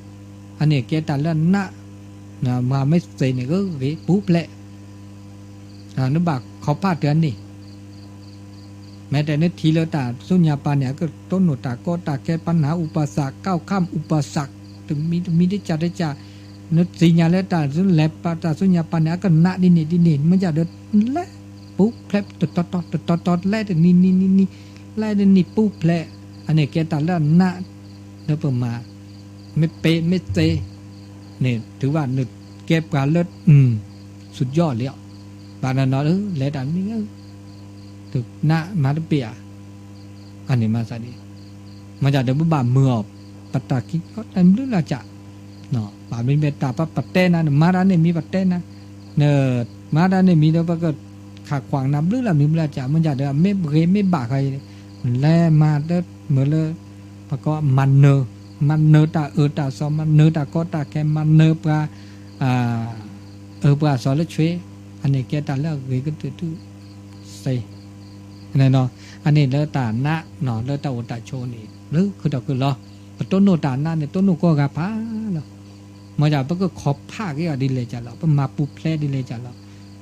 အန့ၣ်ကဲတၢ်လၢနး မၤမ့ၢ်သ့န့ၣ် ဂ့ၤဂ့ၤ ပူၤဖျဲး နဘၣ်ခီဖးတၢ်န့ၣ် မ့ၢ်တဲနထံၣ်လၢတၢ်ဆူညါပၢ်န့ၣ် အကတိၢ်နီၣ်တၢ်ကီတၢ်ခဲ ပနၢ် ဥပစံး ก้าวข้ามอุปสรรค တမံၤတမံၤတစဲးတစဲး နသ့ၣ်ညါလၢတၢ်လဲၤပာ်တၢ်ဆူညါပၢ်န့ၣ် အကနးဒ်န့ၣ်ဒ်န့ၣ် မ့ၢ်ဒ်လဲၤ ပူၤဖျဲး တတီၤတီၤ တတီၤတီၤ လဲၤတနံၤနံၤနံၤနံၤ လဲၤတနံၤပူၤဖျဲး အန့ၣ်ကဲတၢ်လၢအနး လၢပမၤ မ့ၢ်ပ့မ့ၢ်သ့ န့ၣ် တုၤဘၣ်နကဲပှၤလၢ สุดยอด လံအီၤ ဘၣ်နီၢ်နီၢ် လဲၤတၢ်မံၤ တနးမၤတပ့ၢ်ဧါ အန့ၣ်မၤသးဒ် မ့ၢ်ဒ်ဒီးပဘၣ်မုာ်အီၤ ပတၢ်ခံးတၢ်ဘျုးလၢကၢ် ဘၣ်မ့ၢ်မ့ၢ်တၢ်ပပတဲနၤ နမၤတၢ်န့ၣ်မံၤပတဲနၤ နမၤတၢ်န့ၣ်မံၤဒီး ပကခးခွါနၤဘျုးလၢမံၤဘျုးလၢကၢ် မ့ၢ်ဒ်ဒီး မ့ၢ်ဂ့ၤမ့ၢ်ဘၣ်ဃီ လဲၤမၤတမုာ်လၢ ပကီမၤနၢၤ မၤနၢၤတၢ်အၢတၢ်သီ မၤနၢၤတၢ်ကီတၢ်ခဲ မၤနၢၤပှၤ အၢပှၤအသီလၢဆွ့ အန့ၣ်ကဲတၢ်လၢအဂ့ၤကတၢၢ်ထူၣ်စ့ အန့ၣ် အန့ၣ်လၢတၢ်နး လၢတၢ်အိၣ်တၢ်ဆိးန့ၣ် လၢခုၣ်ထီၣ်ခုၣ်လီၤ ပတိၢ်နီၣ်တၢ်နးန့ၣ် တိၢ်နီၣ်ကိးဂၤဖးလီၤ မ့ၢ်ဒ်ပကခီဖးက့ၤအီၤဒ်လဲၣ်ကၢ်လီၤ ပမၤပူၤဖျဲးဒ်လဲၣ်ကၢ်လီၤ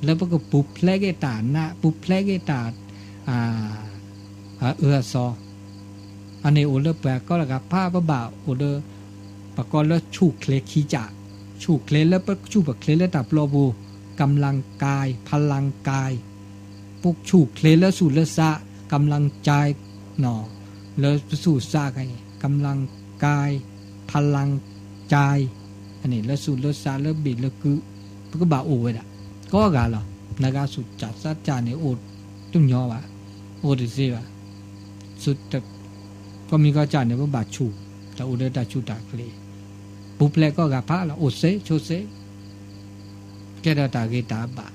လၢပကပူၤဖျဲးက့ၤတၢ်နး ပူၤဖျဲးက့ၤတၢ် အၢအသီ အန့ၣ်အိၣ်လၢပှၤကိးဂၤဖး ပဘၣ်အိၣ်ဒီး ပကိးလၢဆူၣ်ချ့ခံကၢ် ဆူၣ်ချ့လၢပဆူၣ်ပချ့လၢတၢ်ပျီပူၤ กำลังกาย พลังกาย ပဆူၣ်ချ့လၢဆူၣ်လၢစး กำลังกาย လၢပဆူၣ်စး กำลังกาย พลังกาย အန့ၣ်လၢဆူၣ်လၢစးလၢဘ့ၣ်လၢကု ပကဘၣ်အိၣ်ဝဲဒၣ် ကိးဂၤလီၤ နဂၤဆူၣ်စးစးကၢ်န့ၣ် အိၣ်တညီဘၣ် အိၣ်တသ့ဘၣ် ကိးမံၤကိးကၢ်န့ၣ် ပဘၣ်ဆူၣ် တၢ်အိၣ်ဒီးတၢ်ဆူၣ်တၢ်ချ့ ပူၤဖျဲးကိးဂၤဖးလီၤ အိၣ်သ့ဆိးသ့ ကဲထီၣ်တၢ်ဂ့ၤတၢ်ဘၣ်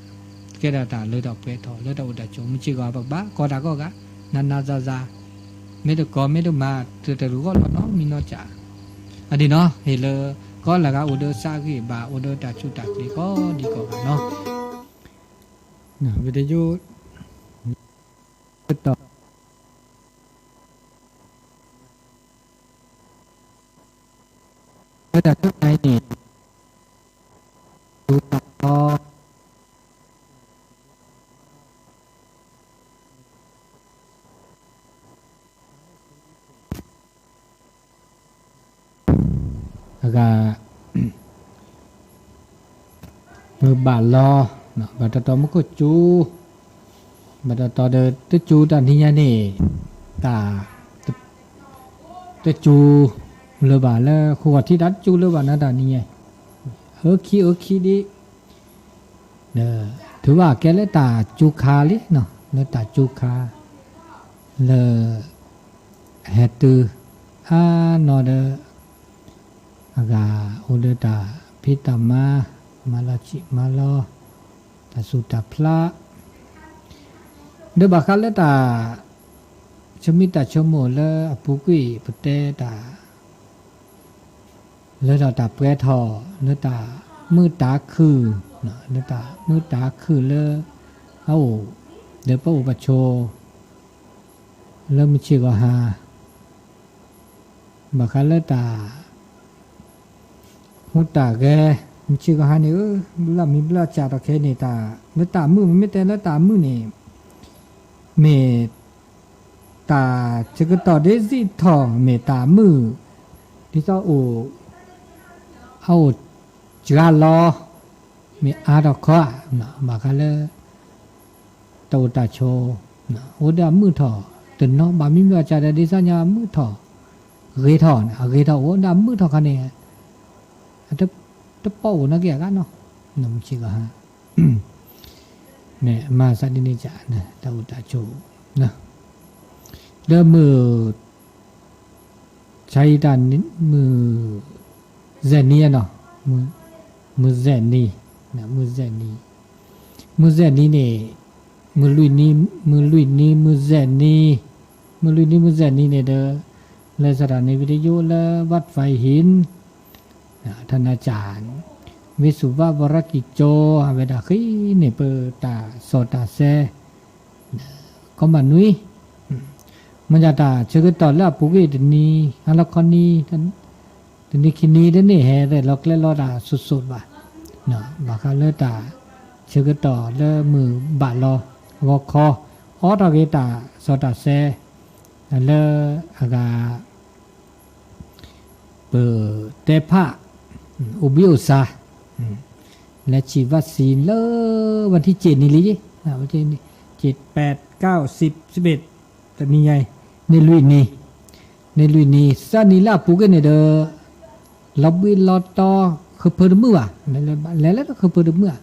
ကဲထီၣ်တၢ်လၢထီၣ်ပှဲၤထီၣ် လၢတၢ်အိၣ်တၢ်ဆိး မုၢ်ဆ့ၣ်ဂီၤပကဘၣ် ကိးတၢ်ကိးဂၤ နးနးဇာဇာ မ့ၢ်တကိးမ့ၢ်တမၤ တတဂီၢ်လီၤနီတမံၤနီတစဲး အဒ်နီၤ ဟ့ၣ်လၢ ကိးဂၤလၢအအိၣ်ဒီးသးဂံၢ်ဘါ အိၣ်ဒီးတၢ်ဆူၣ်တၢ်ချ့ကိးဒံကိးဂၤနီၤ ဝံၤတယိ တီၤ မ့ၢ် လၢတၢ်ဒိးန့ၣ် ဒိးတၢ်လီၤ အဂၤ မုၢ်ဘၣ်လီၤ, ဘၣ်တတီၤမူခိၣ်စူၤ, ဘၣ်တတီၤဒီးတစူၤတၢ်နံၤညါန့ၣ်, တၢ် တစူၤလၢၤဘၣ်လၢဃိးဂီၤထံးတၢ်တစူၤလၢၤဘၣ်နီၤတၢ်နံၤညါ, အၢခံအၢခံဒ် ဒီး ထုးဘၣ်ကဲလၢတၢ်စူၤခါလံနီၤ, လၢတၢ်စူၤခါ လၢ ဟဲတုၤ အါနီၤဒီး အဂၤအိၣ်ဒီးတၢ်ဖံးတၢ်မၤ, မၤလီၤဆံးမၤလီၤ တၢ်ဆူးတၢ်ဖျး, ဒီးဘၣ်ဃးလၢတၢ် ဆၢမုၢ်တၢ်ဆိကမိၣ်လၢအပူၤကွံာ်ပတဲတၢ် လၢတၢ်ပှဲၤထီၣ် လၢတၢ်မုာ်တၢ်ခုၣ်, လၢတၢ်မုာ်တၢ်ခုၣ်လၢ အအိၣ် ဒီးပအိၣ်ပဆိး လၢမုၢ်ဆ့ၣ်ဂီၤဟါ, ဘၣ်ဃးလၢတၢ် ဟူးတၢ်ဂဲၤ မုၢ်ဆ့ၣ်ဂီၤဟါန့ၣ် လၢမံၤဘျၢစၢ်ထီၣ်ခဲအံၤန့ၣ် တၢ် လၢတၢ်မုာ် မ့မ့ၢ်တဲလၢတၢ်မုာ်န့ၣ် မ့ၢ် တၢ်ဆၢကတီၢ်ဒ်စံၣ်ထီၣ်မ့ၢ်တၢ်မုာ် ဒ်သိးအိၣ် အအိၣ်စှၤလီၤ မ့ၢ်အါထီၣ်ခီဧါ, ဘၣ်ဃးလၢ တၢ်အိၣ်တၢ်ဆိး အိၣ်ဒီးအမုာ်ထီၣ်တနီၤ ဘၣ်မံမ့ၢ်အီၤစၢ်ဒီးဒ်သိးညါအမုာ်ထီၣ် ဂ့ၤထီၣ် အဂ့ၤထီၣ်အိၣ်ဒီးအမုာ်ထီၣ်ခါန့ၣ် တပီၣ်အိၣ်နာ်က့အဂၤနီၤ, မုၢ်ဆ့ၣ်ဂီၤဟါ မၤသးဒ်န့ၣ်စ့ၢ် တၢ်အိၣ်တၢ်ဆိး ဒီးမုၢ် ဆါအံၤတၢ် မုၢ် ဇဲးနံၤနီၤ, မုၢ်ဇဲးနံၤ, မုၢ်ဇဲးနံၤ, မုၢ်ဇဲးနံၤန့ၣ် မုၢ်လွံၢ်နံၤ, မုၢ်လွံၢ်နံၤ မုၢ်ဇဲးနံၤ, မုၢ်လွံၢ်နံၤ မုၢ်ဇဲးနံၤန့ၣ်ဒီး လၢစးထီၣ်န့ၣ် ဝံၤတယိလၢ ဝးဖဲဟံၣ် ထနၢၣ်ကၠၣ် ဝ့ၢ်စူၤဘၣ် ဝရကံကၠိ အဝဲဒၣ်ဃ့န့ၣ် ပတၢ်စီၣ်တၢ်ဆဲ ကီမးနွံ, မ့ၢ်ဒၣ်တၢ်ဆၢကတီၢ်လၢအပူၤကွံာ်တနံၤ ဟါလီၤခီနံၤ တနံၤခံနံၤတန့ၢ်ဟဲရဲၣ်လီၤကျဲလီၤတၢ်စိၤစိၤဘၣ်, ဘၣ်ဃးလၢတၢ်ဆၢကတီၢ်လၢမုၢ်ဘၣ်လီၤ ဂီၤခီ အိးထီၣ်က့ၤတၢ်စီၣ်တၢ်ဆဲ လၢအဂၤ ပတဲဖး အိၣ်ဘှံးအိၣ်သါ လဲၤဆံး vaccine လၢ ဝဲထံၣ်က့ၤနံၤလံ, က့ၤ ပှဲၤ ကၠိ စံး စံးဘ့ၣ် တနံၤညါအံၤ န့ၢ်လွံၢ်နံၤ, န့ၢ်လွံၢ်နံၤ သၢနံၤလၢအပူၤကွံာ်န့ၣ်ဒီး လီၤဘှံးလီၤတီၤ ဃုဖၢတမုာ်ဘၣ်, လဲၤလၢဃုဖၢတမုာ်ဧါ,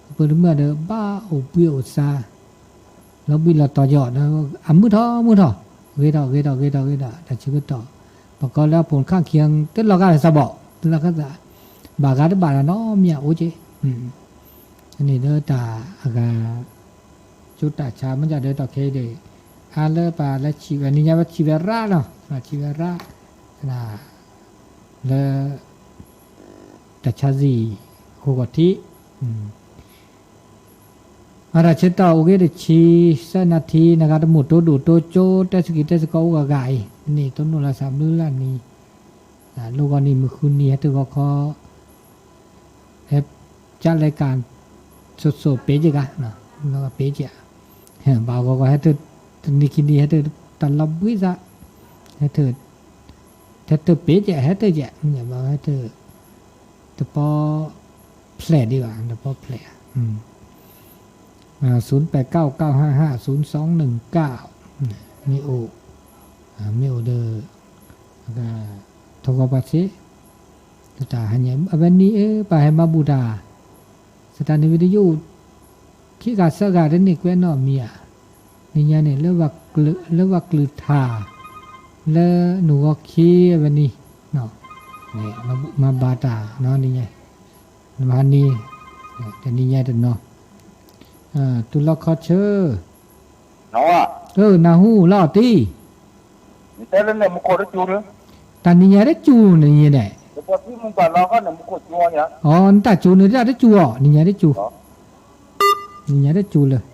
ဃုဖၢတမုာ်ဒီး ဘၣ်အိၣ်ဘှံးအိၣ်သါ လီၤဘှံးလီၤတီၤကီး အမုာ်ထီၣ်မုာ်ထီၣ် ဂ့ၤထီၣ်ဂ့ၤထီၣ်ဂ့ၤထီၣ်ဂ့ၤထီၣ် တၢ်ဆၢကတီၢ် ပကိးလၢအဖိၣ်ခၣ်ခံ တလီၤဂာ်သးဘီၣ် တလီၤဂာ်သး ဘၣ်ဂၤတဘၣ်ဒီးနီတမံၤအိၣ်က့ၤ န့ၣ်ဒီးတၢ်အဂၤ ကၠိတၢ်ဆါမ့ၢ်ဒၣ်ဒီးတီၢ်ခဲအံၤဒီး အါလၢပှၤလၢဆံးဝဲ နံၤညါဝဲဆံးဝဲရၣ်နီၤ ဆံးဝဲရၣ် လၢ တၢ်ဆါဆံး ဃိးဂီၤထံး အတၢ်ဆၢကတီၢ်အိၣ်က့ၤတဆံ သၢနၣ်ထံ နဂၤတမိၣ်တိဒိၣ်တိကၠိ တဲဆူၣ်က့ၤတဲဆူၣ်ကီးအိၣ်ဂၤဂၤအံၤ န့ၣ်တိၢ်နီၣ်လၢသးဘျုးလၢနံၤ လိၣ်ဂီၤနံၤမုၢ်ဃုနံၤ ဟဲတုၤဂီၤခီ ဟဲ ကၢ်လဲၤကၢ် ဆိးဆိးပ့ၤက့ၤဂၤ ပ့ၤက့ၤ ဘၣ်ဂီၤဂီၤဟဲတၢၢ် တနံၤခံနံၤဟဲတၢၢ် တၢ်လီၤဘှံးသး ဟဲတၢၢ် ဟဲတၢၢ်ပ့ၤက့ၤ ဟဲတၢၢ်က့ၤ ဘၣ်ဟဲတၢၢ် တပီ ဖျဲးဒံးဘၣ် တပီဖျဲး ศูนย์แปดเก้าเก้าห้าห้าศูนย์สองหนึ่งเก้า မ့ၢ်အိၣ် မ့ၢ်အိၣ်ဒီး ထီၣ်ဂီၤပှၤသ့ တၢ်ဟါညါ အဝဲနံၤအၢ ပှၤဟဲမၤဘူၣ်တၢ် စတၢ်န့ၣ်ဝံၤတယိၣ် ခံဂၤသၢဂၤတန့ၢ်ကွဲးနီၣ်မံၤဧါ နံၤညါန့ၣ် လၢဝၤကလုာ်ထါ လၢနူၢ်ဂီၤခံအဝဲနံၤ မၤဘၣ်တၢ်နီၤနံၤညါ နမၤနံၤ တနံၤညါတနီၤ တုၤလီခီဆၢ နၢ်ဟူလီၤတံၢ် တၢ်နံၤညါတစူၤနံၤညါန့ၣ် အီ နတၢ်စူၤန့ၣ်တၢ်တစူၤအီၤ နံၤညါတစူၤ နံၤညါတစူၤလၢ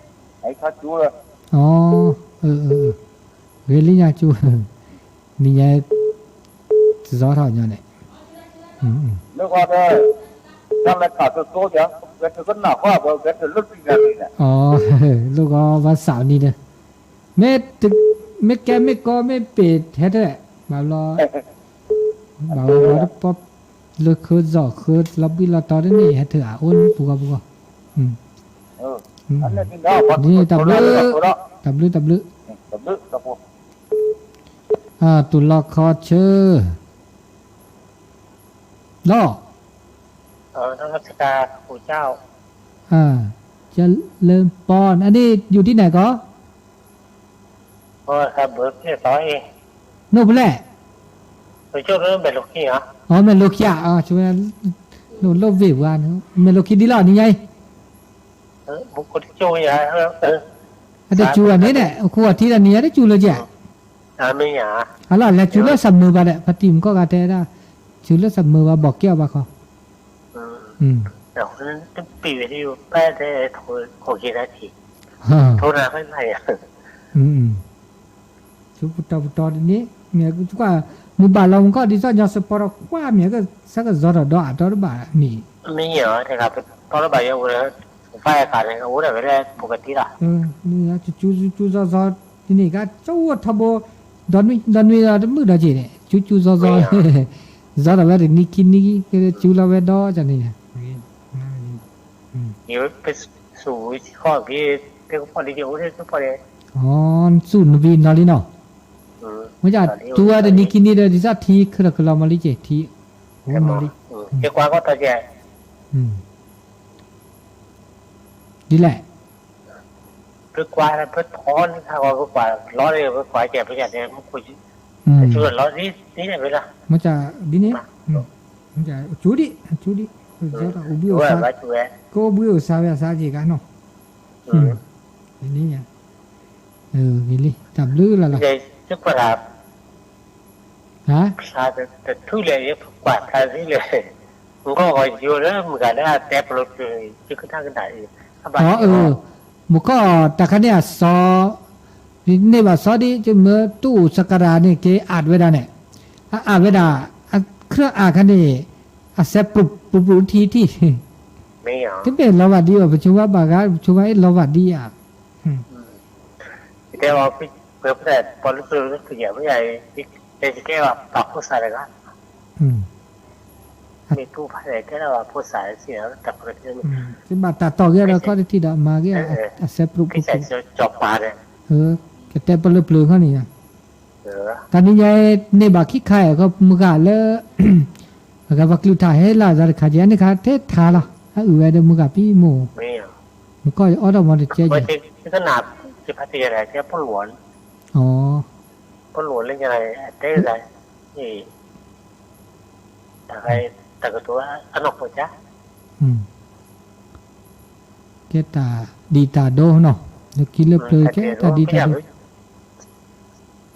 အီ ဂ့ၤလံညါစူၤ နံၤညါ တစီထီၣ်ညီန့ၣ် လၢဂီၤဒီး တၢ်လဲၤခးကသိယၤ ဂဲၤထၢၣ်ကနၣ်ဃီ ပှၤဂဲၤထၢၣ်လၢတံၢ်ဂၤန့ၣ် လၢဂီၤဘၣ်စးနံၤဒီး မ့ၢ်ကဲမ့ၢ်ကီမ့ၢ်ပ့ၤထဲထဲ ဘၣ်ဘျီ ဘၣ်ဝဲတပီၢ် လၢဃၢၤဇီၣ်ဃၢၤလီၤဘှံးလီၤတီၤတန့ၣ် ဟဲထၢၣ်အအိၣ်ပူၤဂီၢ်ပူၤဂီၢ် ဒ်န့ၣ်တၢ်ဘျုး တၢ်ဘျုး တၢ်ဘျုး တူၢ်လီၤခီဆၢ ဒီး ကလၢပီ အန့ၣ် ယူၤဒ်န့ၣ်ကီး နိၣ်ဖျဲၣ် အမဲာ်လိခံဧါ နိၣ်လိၣ်ဝ့ၢ်ပှၤ မဲာ်လိခံဒ်လီၤ နံၤညါအံၤ အတစူၤဘၣ်န့ၣ်ဒီး အခိၣ်အထံဒီးနံၤညါတစူၤလၢကဲ အလီၤလဲၤစူၤလၢစးမုာ်ဘၣ်ဒီး ဖါတံၢ်မုၢ်ကီၢ်ဂၤတဲဒၣ် စူၤလၢစးမုာ်ဘၣ် ဘီၣ်ကဲအီၤဘၣ်ခီ တပ့ၤဝဲဒၣ် ပတဲ ခိၣ်က့ၤတၢ်ထံး ထိနၤဖဲနၤယၤ ဆူပတီၢ်ပတီၢ်တန့ၣ် မ့ၢ်ကွၢ် မုၢ်ဘၣ်လီၤမုၢ်ခီၣ်ဒ်သိးညီစပီၤဒီးကွၢ်မ့ၢ်ကဆၢကစီဒီးဒီးအတီတဘၣ်မ့ၢ် မ့ၢ်ယၤ တဂၤပတီတဘၣ်ယဲဝဲ ဖးယၤကးန့ၣ် အအိၣ်ဒၣ်ဝဲလၢပကတံၢ်လီၤ ကကၠူကၠူစီစီ ဒ်န့ၣ်ကၠီအိၣ်ထီဘိ ဒီနွံဒီနွံဒီးတမုာ်ဒီးက့ၤန့ၣ် ကၠူကၠူစီစီ စီဒီးဝဲတနံၤခံနံၤ ကၠူလီၤဝဲဒီးန့ၣ် ယ ပစူၣ်ဝံၤစ့ၢ်ကီး ပတဲကပီၢ်လံ ယအိၣ်ထဲကပီၢ်လံ စူၣ်နဝံၤနီၤလံနီၤ မ့ၢ်ကတူၢ်ဝဲတနံၤခံနံၤဒီး ဒ်သိးထံခၢၣ်လီၤကလီၤမးလံက့ၤ ထံအိၣ်နီၤလံ ကဲကွၢ်ကီၢ်ထီကဲ ဒ်လဲၣ် ပကွၢ်လၢပထီန့ၣ် ဟးဂီၤပကွၢ်လီၤန့ၣ် ပကွၢ်ကဲပယၤတဲမူခိၣ် တစူၢ်လီၤဒ်န့ၣ်ဝဲလီၤ မ့ၢ်ဒ်န့ၣ် ကၠူဒံး ကၠူဒံး အိၣ်ဘှံးအိၣ်သါ ကအိၣ်ဘှံးအိၣ်သါဝဲအသးက့ၤဂၤနီၤ လံ တၢ်ဘျုးလီၤလီၤ ဟါ ဖျါတထူၣ်လဲၣ် ယကွၢ်ဖျါတထူၣ်လဲၣ် မုၢ်ကီၢ်ဂီၤယိၤလၢမုၢ်ဂၤလၢအတဲပလိာ်ပျၢၤ ယကနၣ်ကနၣ်အံၤ အဘၣ်အၢ မုၢ်ကီၢ်တၢ်ခါန့ၣ်အစီ န့ၢ်ဘၣ်စီဒ် ယမၢတူၢ်အိၣ်စကရၤန့ၣ် က့ၤအးဝဲဒၣ်န့ၣ် အအးဝဲဒၣ် အခရၢအးခါန့ၣ် အစဲပူၤပူၤထံထံ တမ့ၢ်လီၤဘၣ်ဒ်အီၤ ပဆိဘၣ်ဘၣ်ဂၤ ပဆိဘၣ်အ့ၣ်လီၤဘၣ်ဒ်အံၤ တဲဝဲ ပှၤလၢပျၢၤလၢပျၢၤယၤ မ့ၢ်ယၤ တဲယကဲဘၣ်ပာ်ဖိစးတဂၤ မ့ၢ်တူၢ်ဖးလဲၣ် ကဲထီၣ်ဘၣ်ဖိစးစံး တၢ်ဖိတၢ်ခံ ဘၣ်တၢ်တီၢ်က့ၤဒီးခီတထံၣ်ဒီး မၤက့ၤအစဲပရူၤပူၤပူၤ ကတဲပလၢပျၢၤခီန့ၣ် တၢ်နံၤညါအံၤ န့ၢ်ဘၣ်ခံခါအံၤ အခီမုၢ်ဂၤလၢ အဂၤပှၤကလုၢ်ထါဟဲလၢအသးတခါကဲ အန့ၣ်ခါထဲထါလီၤ အအုၣ်ဝဲဒီးမုၢ်ဂၤပံမူၢ် မုၢ်ကီၢ်အီၣ်ဒီးမီတကဲကဲ ပလိာ်လၢညါ အတဲဂၤ တၢ်ကတိၤအနီၢ်ခိကါ ကဲတၢ်ဒံးတၢ်ဒိနီၤ လၢခံလၢပျၢၤကဲတၢ်ဒံးတၢ်ဒိ မ့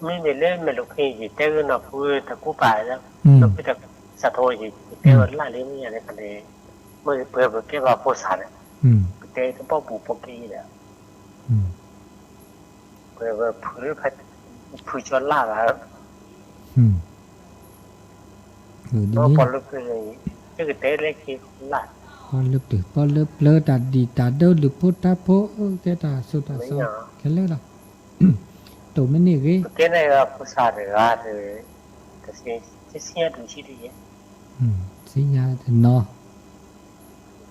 မ့ၢ်လၢမဲာ်လိာ်ခံ ယတဲဂ့ၤနီၤ ဖုတၢ်ကူပာ်လၢ ဖုတၢ်စးထီၣ်ယတဲဝဲလၢလၢမ့ၢ်ယၤန့ၣ် မ့ၢ်ပှဲၤပကဲဘၣ်ဖိစးန့ၣ် ပတဲတဘီပူၤဖိက့ၤဒီး ပှဲၤပဖု ဖုကၠီလၢ်ဘၣ် ပီၣ်လၢပျၢၤ ကတဲလၢခံလၢ် ပီၣ်လၢပျၢၤ ပီၣ်လၢပျၢၤတၢ်ဒံးတၢ်ဒိလုၢ်ဖိတၢ်ဖိ ကဲတၢ်စိတၢ်စီ ခဲလၢာ်လီၤ တိၢ်မ့ၢ်န့ၢ်ဂ့ၤ ကဲန့ၣ်ဖိစးတဂၤ တဆံညါတဆံဒံး ဆံညါတ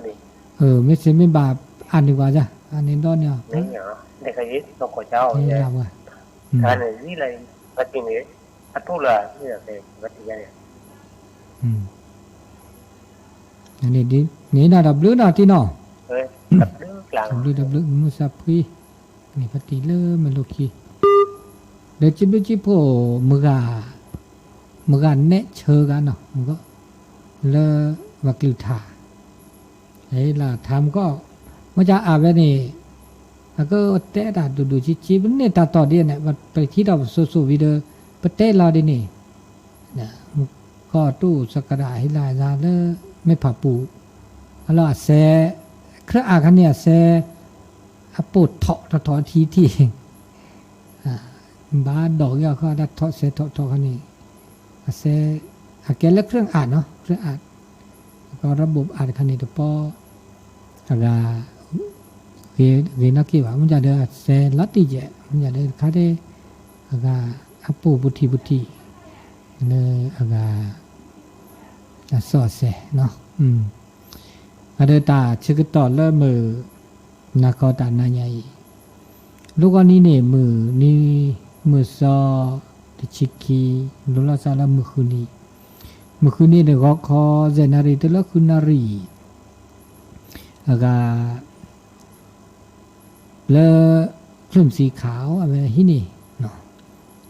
နီၤ မ့ၢ်စ့မ့ၢ်ဘၣ်အါန့ၢ်ဝဲဒၣ် အါန့ၢ်ဒီန့ၣ် လၢဝဲ တၢ်န့ၣ် ပှၤတံၢ်န့ၣ် အတူၢ်လၢ န့ၣ်ဒၣ်တၢ်ဘျုးနီၤတံၢ်နီၤ တၢ်ဘျုးတၢ်ဘျုး မုၢ်ဆါဖှံ န့ၣ်ပှၤတံၢ်လၢမဲာ်လိာ်ခံ ဒီးစံးဘျုးစံးဖှိၣ် မုၢ်ဂၤ မုၢ်ဂၤနဲၣ်ဆၢဂၤနီၤ မုၢ်ဂၤ လၢပှၤကလုၢ်ထါ လၢထါမုၢ်ဂၤ မ့ၢ်ကအးဝဲန့ၣ် အကတဲတၢ်ဒိၣ်ဒိၣ်ဆံးဆံး ပန့ၢ်တၢ်တီၢ်ဒ်န့ၣ် ပထံၣ်ဒီးပစိၤစိၤဝံၤဒီး ပတဲလီၤဒ်န့ၣ် မုၢ်ဂၤတူၢ်စကရၣ်ဟ့ၣ်လီၤအသးလၢ မဲာ်ဖးပူၤ အလီၢ်အစဲ ခရၢအါခါန့ၣ်အစဲ အပိာ်ထီၣ်ထီၣ်ထီၣ်ထံထံၣ် ဘၣ်ဒိးက့ၤအီၤခီ တၢ်ထီၣ်စဲထီၣ်ထီၣ်ခါန့ၣ် အစဲ အကဲလၢ เครื่องอัด နီၤ, เครื่องอัด, အကီၢ် ระบบอัด တခါန့ၣ် တပီၢ် အဂၤ ဂ့ၤနီၣ်က့ၢ်ဘၣ်, မ့ၢ်ဒ်ဒီးအစဲလီၤတံၢ်ယဲၢ်, မ့ၢ်ဒ်ဒီးတခါဒ် အဂၤ အပိာ်ပူၤထံပူၤထံး လၢအဂၤ အစီအဆဲနီၤ. အဒီးတၢ်ဆၢကတီၢ်လၢမုၢ် နၤခီတၢ်နၤညါအံၤ, လီၢ်ဂီၤနံၤန့ၣ် မုၢ်နံၤ မုၢ်စီ တဆံခံ, လိၤလီၤစၢ်လၢမုၢ်ဃုနံၤ, မုၢ်ဃုနံၤန့ၣ် ဂီၤခီ ယဲၢ်နၣ်ရံၣ် တုၤလၢဃုနၣ်ရံၣ် အဂၤ လၢ ချၢၣ်စံခး အဝဲဟံးန့ၢ်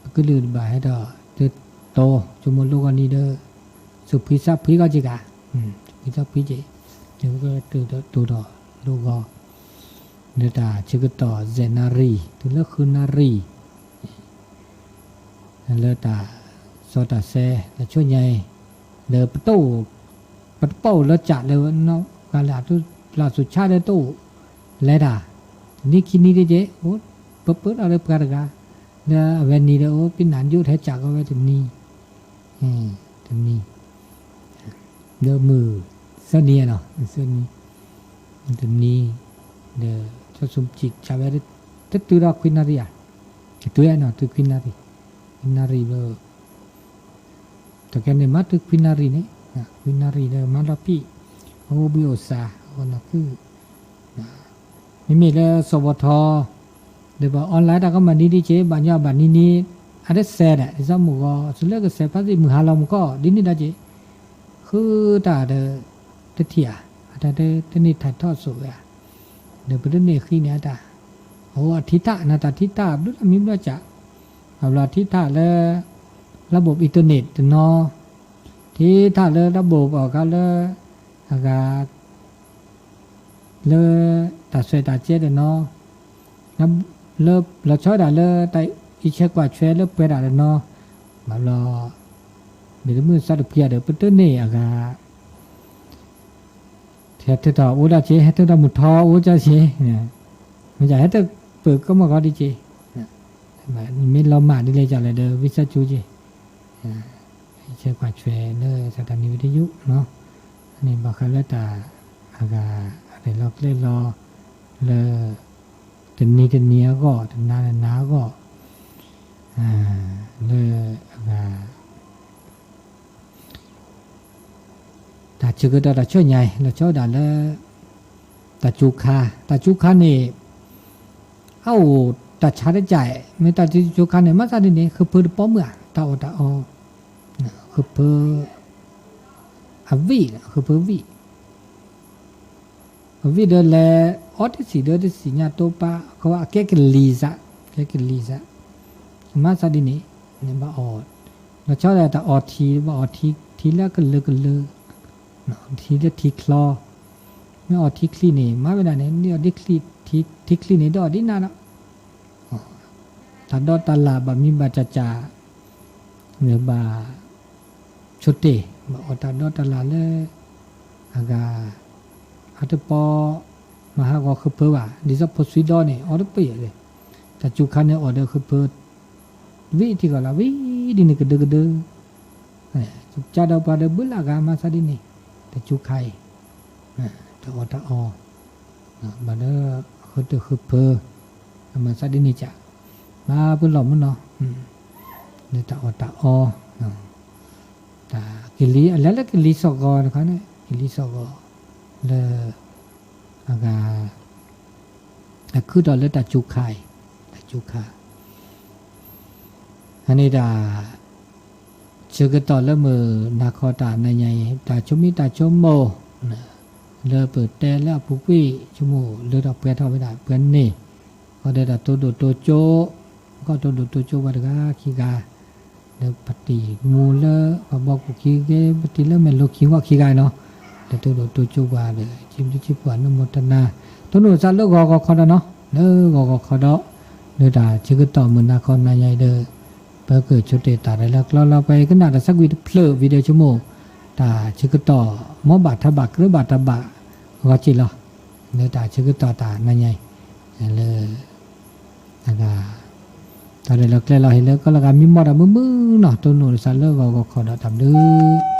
ပကလုာ်တဘၣ်ဟဲဒီး တတီ ဆိကမိၣ်လီၢ်ဂီၤနံၤဒီး စူးဖှံစၢ်ဖှံဂီၢ်က့ၤဂၤ, စူးဖှံစၢ်ဖှံက့ၤ, တုၤဒီးလီၢ်ဂီၤ လၢတၢ်ဆၢကတီၢ် ယဲၢ်နၣ်ရံၣ် တုၤလၢဃုနၣ်ရံၣ် လၢတၢ်စီတၢ်ဆဲ လၢဆိညါအံၤ လၢပတအိၣ် ပတပီၢ်အိၣ်လၢကၠးလၢနီၢ်ဂၤလၢ် လၢ်သူၣ်ဆါလၢတအိၣ်လဲၤတၢ် နံၣ်ခံနံၣ်တက့ၢ် အိၣ်ပၢပၢဒီးလၢပှၤတဂၤ လၢအဝဲနံၤဒီး အိၣ်ပနၢ်ယိၣ်ထဲကၠးကီဝဲတနံၤ တနံၤ လၢမုၢ်သၢနံၤနီၤ မုၢ်သၢနံၤ တနံၤ ဒီး စီၤစူးကံးကးဝဲ တတုၤဒီးခွံနၣ်ရံၣ်ဧါ, တတုၤနီၤ တုၤခွံနၣ်ရံၣ်, ခွံနၣ်ရံၣ်လၢ တကဲန့ၣ် မၤတုၤခွံနၣ်ရံၣ်န့ၣ်, ခွံနၣ်ရံၣ်ဒီးမၤလီၤပံာ်, အအိၣ်ဘှံးအိၣ်စး အဝဲနီၢ်ခုၣ် မ့မ့ၢ်လၢစီၤဘီထီ ဒီးပ online တၢ်ကမၣ်နံၤဒ်က့ၤ ဘၣ်ညီဘၣ်နံၤနံၤ အတစဲးဒီး ဒ်သိးမုၢ်ဂီၤ စလၢကစဲးဖးသ့ၣ်မုၢ်ဟါလီၤမူကီၢ် ဒ်န့ၣ်ဒီးက့ၤ ဃုတၢ်ဒီး တထံၣ်ဧါ, အတၢ်တန့ၢ်ထၢထီၣ်စိဝဲဧါ, ဒီးပတန့ၢ်ဃံန့ၢ်အတၢ်, အအိၣ်အထံထၣ် နတၢ်ထံထၣ်ဘျုးတၢ်မံဘျီကၠး, အဘျီထံထၣ်လၢ လၢဘိၣ်အံၤတၢ်န့ၣ်တနီၤ, ထံထၣ်လၢတၢ်ဘိၣ်အီၤခါလၢ အဂၤ လၢတၢ်ဆွဲးတၢ်ကဲတနီၤ, လၢလီၤဆီဒၣ်လၢတၢ်အံးဆဲးကွၢ်ဆွဲလၢပှဲၤဒၣ်တနီၤ, ဘၣ်ဘျီ မ့ၢ်တမုၢ်သးတဖှံဒီး ပတန့ၢ်အဂၤ ဟဲထၢထီၣ်အိၣ်ဒၣ်က့ၤ ဟဲထၢထီၣ်မုၢ်ထီအိၣ်က့ၤက့ၤ, မ့ၢ်ဟဲထၢပၢၢ်ကီမီၢ်ကီဒ်က့ၤ, မ့ၢ်လီၤမၢ်ဒ်လဲၣ်ကလဲၣ်ဒီး ဝံသးစူၤက့ၤ ဆဲးကွၢ်ဆွဲလၢ သးတၢ်မံၤဝံၤတယုၢ်နီၤ, န့ၣ်ဘၣ်ဃးလၢတၢ်အဂၤ အရဲၣ်လီၤကျဲၤလီၤ လၢ တနံၤတနံၤအဂီၢ် တနၤတနၤအဂီၢ် လၢအဂၤ တၢ်ဆၢကတီၢ်တၢ်ဆၢညါအံၤ လီၤဆီဒၣ်လၢ တၢ်စူၤခါ, တၢ်စူၤခါန့ၣ် အအိၣ်တၢ်ဆါတကၢ်, မ့ၢ်တၢ်စူၤခါန့ၣ် မၤသးဒ်န့ၣ် ဃုဖၢတပီၢ်မုၢ်ဧါ, တၢ်အီၣ်တၢ်အီ, ဃုဖၢ အဝံၣ်, ဃုဖၢဝံၣ် အဝံၣ်ဒီးလဲၤ အီတဆံးဒီးတဆံးညါတိပၢ် ကီအကဲကလံၤစး, ကဲကလံၤစး, မၤသးဒ်န့ၣ် ဘၣ်အီၣ်, လီၤဆီဒၣ်တၢ်အီၣ်ထံ ဘၣ်အီၣ်ထံ ထံလၢကလၢကလၢ, ထံလၢထံချီ, မ့ၢ်အီၣ်ထံချံန့ၣ် မၤဝဲဒၣ်န့ၣ် ဒ်အီၣ်ဒ်ချံ, ထံချံန့ၣ် ဒ်အီၣ်ဒ်နၤဒီး တၢ်ဒီတၢ်လၢ်ဘၣ်မံဘၣ်တၢ်ကၢ်, ဘၣ်ဆိတ့ၢ် ဘၣ်အီၣ်တၢ်ဒီတၢ်လၢ်လၢ အဂၤ အတပီၢ် မၤဟးဂီၤဃုဖၢဘၣ် ဒ်သိးဖိစွံဒီန့ၣ် အီၣ်တပၢၢ်ယဲၢ်လၢ တၢ်စူၤခါန့ၣ်အီၣ်ဒီးဃုဖၢ ဝံၤထံဂီၤလၢ် ဝံၤဒ်န့ၣ်ကဒၢကဒၢ ကဒီးပှၤဒီးဘုလၢ်ဂၤမၤသးဒ်န့ၣ် တၢ်စူၤခါအံၤ တၢ်အီၣ်တၢ်အီ ဘၣ်ဒီးဃုတၢ်ဃုဖၢ မၤသးဒ်န့ၣ်ကၢ် ဘၣ်ပလီၢ်မုၢ်နီၤ လၢတၢ်အီၣ်တၢ်အီ တၢ်ကလံၤ အလဲၤလၢကလံၤစိးဂီၤတခါန့ၣ် ကလံၤစိးဂီၤ လၢ အဂၤ အခုၣ်ထီၣ်လၢတၢ်စူၤခါအံၤ တၢ်စူၤခါ အန့ၣ်တၢ် ဆၢကတီၢ်လၢမုၢ်နၤခီတၢ်နၤညါအံၤ တၢ်ဆိမိၣ်တၢ်ဆိကမိၣ် လၢပတဲလၢအပူၤကွံာ် ဆိကမိၣ်လၢတၢ်ပှဲၤထီၣ်ဝဲဒၣ်ပှဲၤန့ၣ် ဃီဒီးတၢ်တိဒိၣ်တိကၠိ ကီၢ်တိဒိၣ်တိကၠိပှၤတဂၤခံဂၤ ဒီးပတံၤမူလၢပှၤဘီကူၣ်ခံဂ့ၤ ပတံၤလၢမဲာ်လိခံဂီၢ်ခံဂၤနီၤ လၢတိဒိၣ်တိကၠိပှၤဒီး စံးဘျုးစံးဖှိၣ်အနုမောဒနာ တိၢ်နီၣ်သးလၢဂီၤဂီၤခီဒီးနီၤ လၢဂီၤဂီၤခီဒီး လၢတၢ်ဆၢကတီၢ်မုၢ်နၤခီနၤညါအံၤဒီး ပကဆိတ့ၢ်တၢ်ရဲၣ်လီၤကျဲၤလီၤပှဲၤကနၣ်ဒီးသးကွံာ်တဖျၢၣ် video ဆိကမိၣ် တၢ်ဆၢကတီၢ် မ်ဘၣ်ထးဘၣ်ကြၢးဘၣ်တၢ်ဘၣ်ဂီၤစ့ၢ်လီၤ လၢတၢ်ဆၢကတီၢ်တၢ်နၤညါအံၤ လၢ အဂၤ တၢ်ရဲၣ်လီၤကျဲၤလီၤဟ့ၣ်လၢကီၢ်လီၤဂၤမံမီၢ်ဒီးမုာ်မုာ်နီၤ တိၢ်နီၣ်ကစၢ်လၢဂီၤဂီၤခီဒီးတၢ်ဘျုး